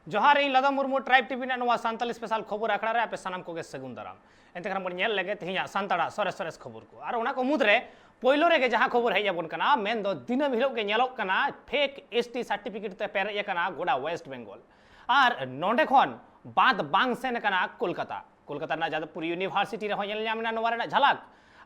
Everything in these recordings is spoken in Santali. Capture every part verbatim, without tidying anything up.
ᱡᱚᱦᱟᱨ, ᱤᱧ ᱞᱟᱫᱟ ᱢᱩᱨᱢᱩ, ᱴᱨᱟᱭᱤᱵᱽ ᱴᱤᱵᱷᱤ ᱨᱮᱱᱟᱜ ᱱᱚᱣᱟ ᱥᱟᱱᱛᱟᱞᱤ ᱥᱯᱮᱥᱟᱞ ᱠᱷᱚᱵᱚᱨ ᱟᱠᱷᱲᱟ ᱨᱮ ᱟᱯᱮ ᱥᱟᱱᱟᱢ ᱠᱚᱜᱮ ᱥᱟᱹᱜᱩᱱ ᱫᱟᱨᱟᱢ᱾ ᱮᱱᱛᱮ ᱠᱷᱟᱱ ᱵᱚᱱ ᱧᱮᱞ ᱞᱮᱜᱮ ᱛᱮᱦᱮᱧᱟᱜ ᱥᱟᱱᱛᱟᱲᱟᱜ ᱥᱚᱨᱮᱥ ᱥᱚᱨᱮᱥ ᱠᱷᱚᱵᱚᱨ ᱠᱚ᱾ ᱟᱨ ᱚᱱᱟ ᱠᱚ ᱢᱩᱫᱽᱨᱮ ᱯᱳᱭᱞᱳ ᱨᱮᱜᱮ ᱡᱟᱦᱟᱸ ᱠᱷᱚᱵᱚᱨ ᱦᱮᱡ ᱟᱵᱚᱱ ᱠᱟᱱᱟ, ᱢᱮᱱᱫᱚ ᱫᱤᱱᱟᱹᱢ ᱦᱤᱞᱳᱜ ᱜᱮ ᱧᱮᱞᱚᱜ ᱠᱟᱱᱟ ᱯᱷᱮᱠ ᱮᱥ ᱴᱤ ᱥᱟᱨᱴᱤᱯᱷᱤᱠᱮᱴ ᱛᱮ ᱯᱮᱨᱮᱡ ᱟᱠᱟᱱᱟ ᱜᱚᱰᱟ ᱳᱭᱮᱥᱴ ᱵᱮᱝᱜᱚᱞ᱾ ᱟᱨ ᱱᱚᱸᱰᱮ ᱠᱷᱚᱱ ᱵᱟᱫ ᱵᱟᱝ ᱥᱮᱱ ᱟᱠᱟᱱᱟ ᱠᱳᱞᱠᱟᱛᱟ᱾ ᱠᱳᱞᱠᱟᱛᱟ ᱨᱮᱱᱟᱜ ᱡᱟᱫᱚᱵᱽᱯᱩᱨ ᱤᱭᱩᱱᱤᱵᱷᱟᱨᱥᱤᱴᱤ ᱨᱮᱦᱚᱸ ᱧᱮᱞ ᱧᱟᱢ ᱮᱱᱟ ᱱᱚᱣᱟ ᱨᱮᱱᱟᱜ ᱡᱷᱟᱞᱟᱠ᱾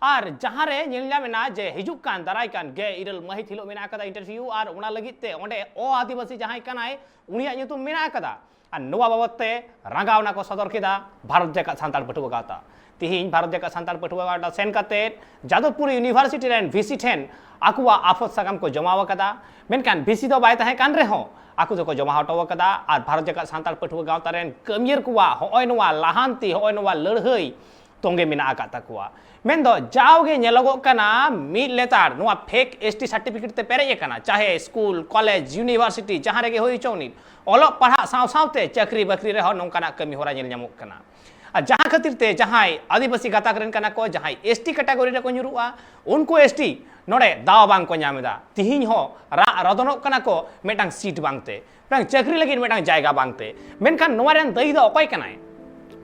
ᱟᱨ ᱡᱟᱦᱟᱸ ᱨᱮ ᱧᱮᱞ ᱧᱟᱢ ᱮᱱᱟ ᱡᱮ ᱦᱤᱡᱩᱜ ᱠᱟᱱ ᱫᱟᱨᱟᱭ ᱠᱟᱱ ᱜᱮᱞ ᱤᱨᱟᱹᱞ ᱢᱟᱹᱦᱤᱛ ᱦᱤᱞᱳᱜ ᱢᱮᱱᱟᱜ ᱟᱠᱟᱫᱟ ᱤᱱᱴᱟᱨᱵᱷᱤᱭᱩ, ᱟᱨ ᱚᱱᱟ ᱞᱟᱹᱜᱤᱫ ᱛᱮ ᱚᱸᱰᱮ ᱚ ᱟᱹᱫᱤᱵᱟᱹᱥᱤ ᱡᱟᱦᱟᱸᱭ ᱠᱟᱱᱟᱭ, ᱩᱱᱤᱭᱟᱜ ᱧᱩᱛᱩᱢ ᱢᱮᱱᱟᱜ ᱟᱠᱟᱫᱟ᱾ ᱟᱨ ᱱᱚᱣᱟ ᱵᱟᱵᱚᱫ ᱛᱮ ᱨᱟᱸᱜᱟᱣᱱᱟ ᱠᱚ ᱥᱚᱫᱚᱨ ᱠᱮᱫᱟ ᱵᱷᱟᱨᱚᱛ ᱡᱟᱠᱟᱛ ᱥᱟᱱᱛᱟᱲ ᱯᱟᱹᱴᱷᱩᱣᱟᱹ ᱜᱟᱶᱛᱟ᱾ ᱛᱤᱦᱤᱧ ᱵᱷᱟᱨᱚᱛ ᱡᱟᱠᱟᱛ ᱥᱟᱱᱛᱟᱲ ᱯᱟᱹᱴᱷᱩᱣᱟᱹ ᱜᱟᱶᱛᱟ ᱥᱮᱱ ᱠᱟᱛᱮ ᱡᱟᱫᱚᱵᱽᱯᱩᱨ ᱤᱭᱩᱱᱤᱵᱷᱟᱨᱥᱤᱴᱤ ᱨᱮᱱ ᱵᱷᱤ ᱥᱤ ᱴᱷᱮᱱ ᱟᱠᱚᱣᱟᱜ ᱟᱯᱷᱚᱛ ᱥᱟᱠᱟᱢ ᱠᱚ ᱡᱚᱢᱟᱣ ᱟᱠᱟᱫᱟ᱾ ᱢᱮᱱᱠᱷᱟᱱ ᱵᱷᱤ ᱥᱤ ᱫᱚ ᱵᱟᱭ ᱛᱟᱦᱮᱸ ᱠᱟᱱ ᱨᱮᱦᱚᱸ ᱟᱠᱚ ᱫᱚᱠᱚ ᱡᱚᱢᱟ ᱦᱚᱴᱚ ᱟᱠᱟᱫᱟ᱾ ᱟᱨ ᱵᱷᱟᱨᱚᱛ ᱡᱟᱠᱟᱛ ᱥᱟᱱᱛᱟᱲ ᱯᱟᱹᱴᱷᱩᱣᱟᱹ ᱜᱟᱶᱛᱟ ᱨᱮᱱ ᱠᱟᱹᱢᱤᱭᱟᱹᱨ ᱠᱚᱣᱟᱜ ᱦᱚᱸᱜᱼᱚᱭ ᱱᱚᱣᱟ ᱞᱟᱦᱟᱱᱛᱤ, ᱦᱚᱸᱜᱼᱚᱭ ᱱᱚᱣᱟ ᱞᱟᱹᱲᱦᱟᱹᱭ ᱛᱚᱸᱜᱮ ᱢᱮᱱᱟᱜ ᱟᱠᱟᱫ ᱛᱟᱠᱚᱣᱟ᱾ ᱢᱮᱱᱫᱚ ᱡᱟᱣᱜᱮ ᱧᱮᱞᱚᱜᱚᱜ ᱠᱟᱱᱟ ᱢᱤᱫ ᱞᱮᱛᱟᱲ ᱱᱚᱣᱟ ᱯᱷᱮᱠ ᱮᱥ ᱴᱤ ᱥᱟᱨᱴᱤᱯᱷᱤᱠᱮᱴ ᱛᱮ ᱯᱮᱨᱮᱡ ᱟᱠᱟᱱᱟ, ᱪᱟᱦᱮ ᱥᱠᱩᱞ, ᱠᱚᱞᱮᱡᱽ, ᱤᱭᱩᱱᱤᱵᱷᱟᱨᱥᱤᱴᱤ ᱡᱟᱦᱟᱸ ᱨᱮᱜᱮ ᱦᱩᱭ ᱦᱚᱪᱚ ᱩᱱᱤ ᱚᱞᱚᱜ ᱯᱟᱲᱦᱟᱜ ᱥᱟᱶ ᱥᱟᱶᱛᱮ ᱪᱟᱹᱠᱨᱤ ᱵᱟᱹᱠᱨᱤ ᱨᱮᱦᱚᱸ ᱱᱚᱝᱠᱟᱱᱟᱜ ᱠᱟᱹᱢᱤ ᱦᱚᱨᱟ ᱧᱮᱞ ᱧᱟᱢᱚᱜ ᱠᱟᱱᱟ᱾ ᱟᱨ ᱡᱟᱦᱟᱸ ᱠᱷᱟᱹᱛᱤᱨ ᱛᱮ ᱡᱟᱦᱟᱸᱭ ᱟᱹᱫᱤᱵᱟᱹᱥᱤ ᱜᱟᱛᱟᱠ ᱨᱮᱱ ᱠᱟᱱᱟ ᱠᱚ, ᱡᱟᱦᱟᱸᱭ ᱮᱥ ᱴᱤ ᱠᱮᱴᱟᱜᱚᱨᱤ ᱨᱮᱠᱚ ᱧᱩᱨᱩᱜᱼᱟ, ᱩᱱᱠᱩ ᱮᱥ ᱴᱤ ᱱᱚᱰᱮ ᱫᱟᱣ ᱵᱟᱝ ᱠᱚ ᱧᱟᱢ ᱮᱫᱟ᱾ ᱛᱤᱦᱤᱧ ᱦᱚᱸ ᱨᱟᱜ ᱨᱚᱫᱚᱱᱚᱜ ᱠᱟᱱᱟ ᱠᱚ ᱢᱤᱫᱴᱟᱝ ᱥᱤᱴ ᱵᱟᱝᱛᱮ, ᱢᱤᱫᱴᱟᱝ ᱪᱟᱹᱠᱨᱤ ᱞᱟᱹᱜᱤᱫ ᱢᱤᱫᱴᱟᱝ ᱡᱟᱭᱜᱟ ᱵᱟᱝᱛᱮ᱾ ᱢᱮᱱᱠᱷᱟᱱ ᱱᱚᱣᱟ ᱨᱮᱱ ᱫᱟᱹᱭᱤ ᱫᱚ ᱚᱠᱚᱭ ᱠᱟᱱᱟᱭ?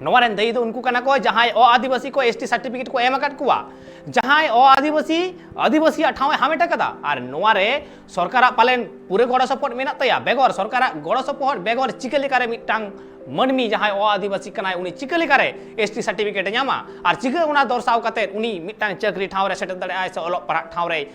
ᱱᱚᱣᱟ ᱨᱮᱱ ᱫᱟᱹᱭᱤ ᱫᱚ ᱩᱱᱠᱩ ᱠᱟᱱᱟ ᱠᱚ ᱡᱟᱦᱟᱸᱭ ᱚ ᱟᱹᱫᱤᱵᱟᱹᱥᱤ ᱠᱚ ᱮᱥ ᱴᱤ ᱥᱟᱨᱴᱤᱯᱷᱤᱠᱮᱴ ᱠᱚ ᱮᱢ ᱟᱠᱟᱫ ᱠᱚᱣᱟ, ᱡᱟᱦᱟᱸᱭ ᱚ ᱟᱹᱫᱤᱵᱟᱹᱥᱤ ᱟᱹᱫᱤᱵᱟᱹᱥᱤᱭᱟᱜ ᱴᱷᱟᱶ ᱮ ᱦᱟᱢᱮᱴ ᱟᱠᱟᱫᱟ᱾ ᱟᱨ ᱱᱚᱣᱟ ᱨᱮ ᱥᱚᱨᱠᱟᱨᱟᱜ ᱯᱟᱞᱮᱱ ᱯᱩᱨᱟᱹ ᱜᱚᱲᱚ ᱥᱚᱯᱚᱦᱚᱫ ᱢᱮᱱᱟᱜ ᱛᱟᱭᱟ, ᱵᱮᱜᱚᱨ ᱥᱚᱨᱠᱟᱨᱟᱜ ᱜᱚᱲᱚ ᱥᱚᱯᱚᱦᱚᱫ ᱵᱮᱜᱚᱨ ᱪᱤᱠᱟᱹ ᱞᱮᱠᱟᱨᱮ ᱢᱤᱫᱴᱟᱝ ᱢᱟᱹᱱᱢᱤ ᱡᱟᱦᱟᱸᱭ ᱚ ᱟᱹᱫᱤᱵᱟᱹᱥᱤ ᱠᱟᱱᱟᱭ ᱩᱱᱤ ᱪᱤᱠᱟᱹ ᱞᱮᱠᱟᱨᱮ ᱮᱥ ᱴᱤ ᱥᱟᱨᱴᱤᱯᱷᱤᱠᱮᱴ ᱮ ᱧᱟᱢᱟ? ᱟᱨ ᱪᱤᱠᱟᱹ ᱚᱱᱟ ᱫᱚᱨᱥᱟᱣ ᱠᱟᱛᱮ ᱩᱱᱤ ᱢᱤᱫᱴᱟᱝ ᱪᱟᱹᱠᱨᱤ ᱴᱷᱟᱶ ᱨᱮ ᱥᱮᱴᱮᱨ ᱫᱟᱲᱮᱭᱟᱜᱼᱟᱭ ᱥᱮ ᱚᱞᱚᱜ ᱯᱟᱲᱦᱟᱜ ᱴᱷᱟᱶ ᱨᱮ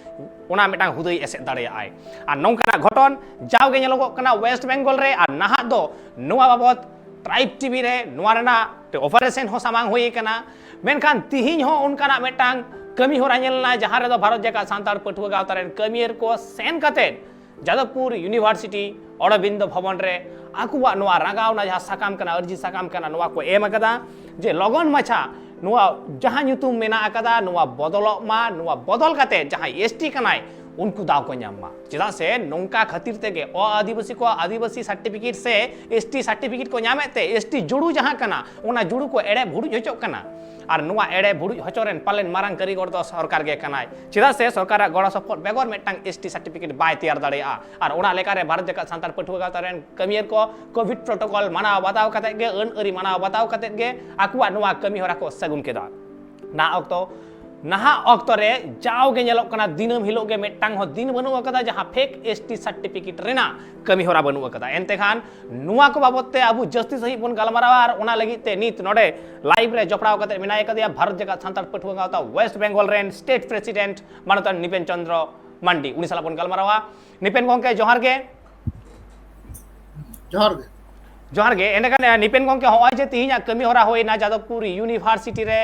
ᱚᱱᱟ ᱢᱤᱫᱴᱟᱝ ᱦᱩᱫᱟᱹᱭ ᱮᱥᱮᱫ ᱫᱟᱲᱮᱭᱟᱜᱼᱟᱭ? ᱟᱨ ᱱᱚᱝᱠᱟᱱᱟᱜ ᱜᱷᱚᱴᱚᱱ ᱡᱟᱣᱜᱮ ᱧᱮᱞᱚᱜᱚᱜ ᱠᱟᱱᱟ ᱳᱭᱮᱥᱴ ᱵᱮᱝᱜᱚᱞ ᱨᱮ᱾ ᱟᱨ ᱱᱟᱦᱟᱜ ᱫᱚ ᱱᱚᱣᱟ ᱵᱟᱵᱚᱛ ᱴᱨᱟᱭᱤᱵᱽ ᱴᱤᱵᱷᱤ ᱨᱮ ᱱᱚᱣᱟ ᱨᱮᱱᱟᱜ ᱚᱯᱟᱨᱮᱥᱚᱱ ᱦᱚᱸ ᱥᱟᱢᱟᱝ ᱦᱩᱭ ᱟᱠᱟᱱᱟ᱾ ᱢᱮᱱᱠᱷᱟᱱ ᱛᱤᱦᱤᱧ ᱦᱚᱸ ᱚᱱᱠᱟᱱᱟᱜ ᱢᱤᱫᱴᱟᱝ ᱠᱟᱹᱢᱤ ᱦᱚᱨᱟ ᱧᱮᱞ ᱮᱱᱟ, ᱡᱟᱦᱟᱸ ᱨᱮᱫᱚ ᱵᱷᱟᱨᱚᱛ ᱡᱟᱠᱟᱛ ᱥᱟᱱᱛᱟᱲ ᱯᱟᱹᱴᱷᱩᱣᱟᱹ ᱜᱟᱶᱛᱟ ᱨᱮᱱ ᱠᱟᱹᱢᱤᱭᱟᱹᱨ ᱠᱚ ᱥᱮᱱ ᱠᱟᱛᱮ ᱡᱟᱫᱚᱵᱽᱯᱩᱨ ᱤᱭᱩᱱᱤᱵᱷᱟᱨᱥᱤᱴᱤ ᱚᱨᱚᱵᱤᱱᱫᱚ ᱵᱷᱚᱵᱚᱱ ᱨᱮ ᱟᱠᱚᱣᱟᱜ ᱱᱚᱣᱟ ᱨᱟᱸᱜᱟᱣᱱᱟ ᱡᱟᱦᱟᱸ ᱥᱟᱠᱟᱢ ᱠᱟᱱᱟ, ᱟᱹᱨᱡᱤ ᱥᱟᱠᱟᱢ ᱠᱟᱱᱟ, ᱱᱚᱣᱟ ᱠᱚ ᱮᱢ ᱟᱠᱟᱫᱟ ᱡᱮ ᱞᱚᱜᱚᱱ ᱢᱟᱪᱷᱟ ᱱᱚᱣᱟ ᱡᱟᱦᱟᱸ ᱧᱩᱛᱩᱢ ᱢᱮᱱᱟᱜ ᱟᱠᱟᱫᱟ, ᱱᱚᱣᱟ ᱵᱚᱫᱚᱞᱚᱜ ᱢᱟ, ᱱᱚᱣᱟ ᱵᱚᱫᱚᱞ ᱠᱟᱛᱮ ᱡᱟᱦᱟᱸᱭ ᱮᱥ ᱴᱤ ᱠᱟᱱᱟᱭ ᱩᱱᱠᱩ ᱫᱟᱣ ᱠᱚ ᱧᱟᱢ ᱢᱟ᱾ ᱪᱮᱫᱟᱜ ᱥᱮ ᱱᱚᱝᱠᱟ ᱠᱷᱟᱹᱛᱤᱨ ᱛᱮᱜᱮ ᱚ ᱟᱹᱫᱤᱵᱟᱹᱥᱤ ᱠᱚᱣᱟᱜ ᱟᱹᱫᱤᱵᱟᱹᱥᱤ ᱥᱟᱨᱴᱤᱯᱷᱤᱠᱮᱴ ᱥᱮ ᱮᱥᱴᱤ ᱥᱟᱨᱴᱤᱯᱷᱤᱠᱮᱴ ᱠᱚ ᱧᱟᱢᱮᱫ ᱛᱮ ᱮᱥᱴᱤ ᱡᱩᱲᱩ ᱡᱟᱦᱟᱸ ᱠᱟᱱᱟ, ᱚᱱᱟ ᱡᱩᱲᱩ ᱠᱚ ᱮᱲᱮ ᱵᱷᱩᱲᱩᱡ ᱦᱚᱪᱚᱜ ᱠᱟᱱᱟ᱾ ᱟᱨ ᱱᱚᱣᱟ ᱮᱲᱮ ᱵᱷᱩᱲᱩᱡ ᱦᱚᱪᱚ ᱨᱮᱱ ᱯᱟᱞᱮᱱ ᱢᱟᱨᱟᱝ ᱠᱟᱹᱨᱤᱜᱚᱨ ᱫᱚ ᱥᱚᱨᱠᱟᱨ ᱜᱮ ᱠᱟᱱᱟᱭ᱾ ᱪᱮᱫᱟᱜ ᱥᱮ ᱥᱚᱨᱠᱟᱨᱟᱜ ᱜᱚᱲᱚ ᱥᱚᱯᱚᱦᱚᱫ ᱵᱮᱜᱚᱨ ᱢᱤᱫᱴᱟᱝ ᱮᱥᱴᱤ ᱥᱟᱨᱴᱤᱯᱷᱤᱠᱮᱴ ᱵᱟᱭ ᱛᱮᱭᱟᱨ ᱫᱟᱲᱮᱭᱟᱜᱼᱟ᱾ ᱟᱨ ᱚᱱᱟ ᱞᱮᱠᱟᱨᱮ ᱵᱷᱟᱨᱚᱛ ᱡᱟᱠᱟᱛ ᱥᱟᱱᱛᱟᱲ ᱯᱟᱹᱴᱷᱩᱣᱟᱹ ᱜᱟᱶᱛᱟ ᱨᱮᱱ ᱠᱟᱹᱢᱤᱭᱟᱹ ᱠᱚ ᱠᱳᱵᱷᱤᱰ ᱯᱨᱚᱴᱳᱠᱚᱞ ᱢᱟᱱᱟᱣ ᱵᱟᱛᱟᱣ ᱠᱟᱛᱮᱫ ᱜᱮ, ᱟᱹᱱ ᱟᱹᱨᱤ ᱢᱟᱱᱟᱣ ᱵᱟᱛᱟᱣ ᱠᱟᱛᱮᱫ ᱜᱮ ᱟᱠᱚᱣᱟᱜ ᱱᱚᱣᱟ ᱠᱟᱹᱢᱤ ᱦᱚᱨᱟ ᱠᱚ ᱥᱟᱹᱜᱩᱱ ᱠᱮᱫᱟ᱾ ᱱᱟᱦᱟᱜ ᱚᱠᱛᱚ, ᱱᱟᱦᱟᱜ ᱚᱠᱛᱚ ᱨᱮ ᱡᱟᱣᱜᱮ ᱧᱮᱞᱚᱜ ᱠᱟᱱᱟ, ᱫᱤᱱᱟᱹᱢ ᱦᱤᱞᱳᱜ ᱜᱮ ᱢᱤᱫᱴᱟᱝ ᱦᱚᱸ ᱫᱤᱱ ᱵᱟᱹᱱᱩᱜ ᱟᱠᱟᱫᱟ ᱡᱟᱦᱟᱸ ᱯᱷᱮᱠ ᱮᱥᱴᱤ ᱥᱟᱨᱴᱤᱯᱷᱤᱠᱮᱴ ᱨᱮᱱᱟᱜ ᱠᱟᱹᱢᱤ ᱦᱚᱨᱟ ᱵᱟᱹᱱᱩᱜ ᱟᱠᱟᱫᱟ᱾ ᱮᱱᱛᱮ ᱠᱷᱟᱱ ᱱᱚᱣᱟ ᱠᱚ ᱵᱟᱵᱚᱛ ᱛᱮ ᱟᱵᱚ ᱡᱟᱹᱥᱛᱤ ᱥᱟᱺᱦᱤᱡ ᱵᱚᱱ ᱜᱟᱞᱢᱟᱨᱟᱣᱟ ᱟᱨ ᱚᱱᱟ ᱞᱟᱹᱜᱤᱫ ᱛᱮ ᱱᱤᱛ ᱱᱚᱰᱮ ᱞᱟᱭᱤᱵᱷ ᱨᱮ ᱡᱚᱯᱲᱟᱣ ᱠᱟᱛᱮ ᱢᱮᱱᱟᱭ ᱠᱟᱫᱮᱭᱟ ᱵᱷᱟᱨᱚᱛ ᱡᱟᱠᱟᱛ ᱥᱟᱱᱛᱟᱲ ᱯᱟᱹᱴᱷᱩᱣᱟᱹ ᱜᱟᱶᱛᱟ ᱳᱭᱮᱥᱴ ᱵᱮᱝᱜᱚᱞ ᱨᱮᱱ ᱥᱴᱮᱴ ᱯᱨᱮᱥᱤᱰᱮᱱᱴ ᱢᱟᱱᱚᱛᱟᱱ ᱱᱤᱯᱮᱱ ᱪᱚᱸᱫᱽᱨᱚ ᱢᱟᱱᱰᱤ᱾ ᱩᱱᱤ ᱥᱟᱞᱟᱜ ᱵᱚᱱ ᱜᱟᱞᱢᱟᱨᱟᱣᱟ᱾ ᱱᱤᱯᱮᱱ ᱜᱚᱢᱠᱮ, ᱡᱚᱦᱟᱨ ᱜᱮ᱾ ᱡᱚᱦᱟᱨ ᱜᱮ᱾ ᱡᱚᱦᱟᱨ ᱜᱮ᱾ ᱮᱸᱰᱮᱠᱷᱟᱱ, ᱮ, ᱱᱤᱯᱮᱱ ᱜᱚᱢᱠᱮ, ᱦᱚᱸᱜᱼᱚᱭ ᱡᱮ ᱛᱤᱦᱤᱧᱟᱜ ᱠᱟᱹᱢᱤ ᱦᱚᱨᱟ ᱦᱩᱭᱱᱟ ᱡᱟᱫᱚᱵᱽᱯᱩᱨ ᱤᱭᱩᱱᱤᱵᱷᱟᱨᱥᱤᱴᱤ ᱨᱮ,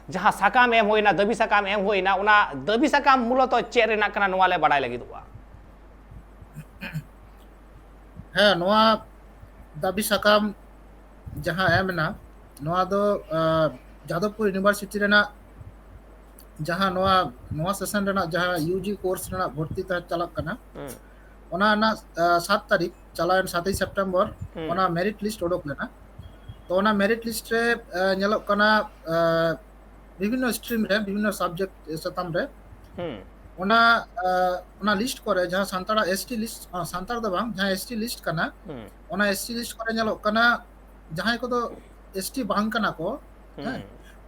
ᱡᱟᱦᱟᱸ ᱥᱟᱠᱟᱢ ᱮᱢ ᱦᱩᱭᱱᱟ, ᱫᱟᱹᱵᱤ ᱥᱟᱠᱟᱢ ᱮᱢ ᱦᱩᱭᱱᱟ, ᱚᱱᱟ ᱫᱟᱹᱵᱤ ᱥᱟᱠᱟᱢ ᱢᱩᱞᱚᱛᱚ ᱪᱮᱫ ᱨᱮᱱᱟᱜ ᱠᱟᱱᱟ, ᱱᱚᱣᱟ ᱞᱮ ᱵᱟᱲᱟᱭ ᱞᱟᱹᱜᱤᱫᱚᱜᱼᱟ᱾ ᱦᱮᱸ, ᱱᱚᱣᱟ ᱫᱟᱹᱵᱤ ᱥᱟᱠᱟᱢ ᱡᱟᱦᱟᱸ ᱮᱢ ᱮᱱᱟ, ᱱᱚᱣᱟ ᱫᱚ, ᱟ, ᱡᱟᱫᱚᱵᱽᱯᱩᱨ ᱤᱭᱩᱱᱤᱵᱷᱟᱨᱥᱤᱴᱤ ᱨᱮᱱᱟᱜ ᱡᱟᱦᱟᱸ ᱱᱚᱣᱟ, ᱱᱚᱣᱟ ᱥᱮᱥᱚᱱ ᱨᱮᱱᱟᱜ ᱡᱟᱦᱟᱸ ᱤᱭᱩ ᱡᱤ ᱠᱳᱨᱥ ᱨᱮᱱᱟᱜ ᱵᱷᱚᱨᱛᱤ ᱛᱟᱦᱮᱸ ᱪᱟᱞᱟᱜ ᱠᱟᱱᱟ, ᱦᱩᱸ᱾ ᱚᱱᱟ ᱨᱮᱱᱟᱜ, ᱟ, ᱥᱟᱛ ᱛᱟᱹᱨᱤᱠᱷ, ᱪᱟᱞᱟᱣᱮᱱ ᱥᱟᱛᱮᱭ ᱥᱮᱯᱴᱮᱢᱵᱚᱨ, ᱦᱩᱸ᱾ ᱚᱱᱟ ᱢᱮᱨᱤᱴ ᱞᱤᱥᱴ ᱩᱰᱩᱠ ᱞᱮᱱᱟ᱾ ᱛᱚ ᱚᱱᱟ ᱢᱮᱨᱤᱴ ᱞᱤᱥᱴ ᱨᱮ, ᱟ, ᱧᱮᱞᱚᱜ ᱠᱟᱱᱟ, ᱟ, ᱵᱤᱵᱷᱤᱱᱱᱚ ᱥᱴᱨᱤᱢ ᱨᱮ, ᱵᱤᱵᱷᱤᱱᱱᱚ ᱥᱟᱵᱡᱮᱠᱴ ᱥᱟᱛᱟᱢ ᱨᱮ, ᱦᱩᱸ᱾ ᱚᱱᱟ, ᱟ, ᱚᱱᱟ ᱞᱤᱥᱴ ᱠᱚᱨᱮ ᱡᱟᱦᱟᱸ ᱥᱟᱱᱛᱟᱲᱟᱜ ᱮᱥᱴᱤ ᱞᱤᱥᱴ, ᱟ, ᱥᱟᱱᱛᱟᱲ ᱫᱚ ᱵᱟᱝ, ᱡᱟᱦᱟᱸ ᱮᱥᱴᱤ ᱞᱤᱥᱴ ᱠᱟᱱᱟ, ᱦᱩᱸ᱾ ᱚᱱᱟ ᱮᱥᱴᱤ ᱞᱤᱥᱴ ᱠᱚᱨᱮ ᱧᱮᱞᱚᱜ ᱠᱟᱱᱟ ᱡᱟᱦᱟᱸᱭ ᱠᱚᱫᱚ ᱮᱥᱴᱤ ᱵᱟᱝ ᱠᱟᱱᱟ ᱠᱚ, ᱦᱩᱸ᱾ ᱦᱮᱸ,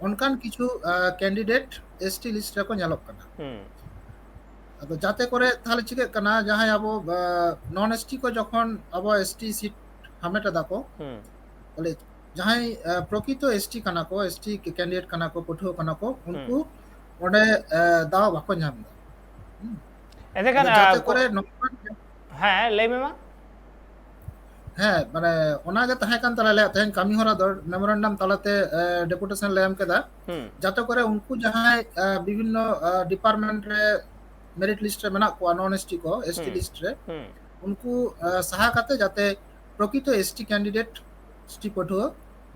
ᱚᱱᱠᱟᱱ ᱠᱤᱪᱷᱩ, ᱟ, ᱠᱮᱱᱰᱤᱰᱮᱴ ᱮᱥᱴᱤ ᱞᱤᱥᱴ ᱨᱮᱠᱚ ᱧᱮᱞᱚᱜ ᱠᱟᱱᱟ᱾ ᱦᱩᱸ᱾ ᱟᱫᱚ ᱡᱟᱛᱮ ᱠᱚᱨᱮ ᱛᱟᱦᱞᱮ ᱪᱤᱠᱟᱹᱜ ᱠᱟᱱᱟ, ᱡᱟᱦᱟᱸᱭ ᱟᱵᱚ, ᱟ, ᱱᱚᱱ ᱮᱥᱴᱤ ᱠᱚ ᱡᱚᱠᱷᱚᱱ ᱟᱵᱚ ᱮᱥᱴᱤ ᱥᱤᱴ ᱦᱟᱢᱮᱴ ᱮᱫᱟ ᱠᱚ, ᱦᱩᱸ᱾ ᱵᱚᱞᱮ ᱡᱟᱦᱟᱸᱭ, ᱟ, ᱯᱨᱚᱠᱤᱛᱚ ᱮᱥᱴᱤ ᱠᱟᱱᱟ ᱠᱚ, ᱮᱥᱴᱤ ᱠᱮᱱᱰᱤᱰᱮᱴ ᱠᱟᱱᱟ ᱠᱚ, ᱯᱟᱹᱴᱷᱩᱣᱟᱹ ᱠᱟᱱᱟ ᱠᱚ, ᱩᱱᱠᱩ ᱦᱩᱸ᱾ ᱚᱸᱰᱮ, ᱟ, ᱫᱟᱣ ᱵᱟᱠᱚ ᱧᱟᱢ ᱮᱫᱟ᱾ ᱦᱩᱸ᱾ ᱮᱸᱰᱮᱠᱷᱟᱱ, ᱟᱫᱚ ᱡᱟᱛᱮ ᱟ, ᱠᱚᱨᱮ ᱠᱚ-, ᱱᱚᱝᱠᱟᱱ ᱦᱮᱸ, ᱞᱟᱹᱭ ᱢᱮ ᱢᱟ᱾ ᱦᱮᱸ, ᱢᱟᱱᱮ ᱚᱱᱟᱜᱮ ᱛᱟᱦᱮᱸ ᱠᱟᱱ ᱛᱟᱞᱮᱭᱟ ᱛᱮᱦᱮᱧ ᱠᱟᱹᱢᱤ ᱦᱚᱨᱟ ᱫᱚ, ᱢᱮᱢᱳᱨᱮᱱᱰᱟᱢ ᱛᱟᱞᱟᱛᱮ, ᱮ, ᱰᱮᱯᱩᱴᱮᱥᱚᱱ ᱞᱮ ᱮᱢ ᱠᱮᱫᱟ, ᱦᱩᱸ᱾ ᱡᱟᱛᱮ ᱠᱚᱨᱮ ᱩᱱᱠᱩ ᱡᱟᱦᱟᱸᱭ, ᱮ, ᱵᱤᱵᱷᱤᱱᱱᱚ, ᱮ, ᱰᱤᱯᱟᱨᱴᱢᱮᱱᱴ ᱨᱮ ᱢᱮᱨᱤᱴ ᱞᱤᱥᱴ ᱨᱮ ᱢᱮᱱᱟᱜ ᱠᱚᱣᱟ, ᱱᱚᱱ ᱮᱥᱴᱤ ᱠᱚ, ᱮᱥᱴᱤ ᱦᱩᱸ᱾ ᱞᱤᱥᱴ ᱨᱮ, ᱦᱩᱸ᱾ ᱩᱱᱠᱩ, ᱮ, ᱥᱟᱦᱟ ᱠᱟᱛᱮ ᱡᱟᱛᱮ ᱯᱨᱚᱠᱤᱛᱚ ᱮᱥᱴᱤ ᱠᱮᱱᱰᱤᱰᱮᱴ, ᱮᱥᱴᱤ ᱯᱟᱹᱴᱷᱩᱣᱟᱹ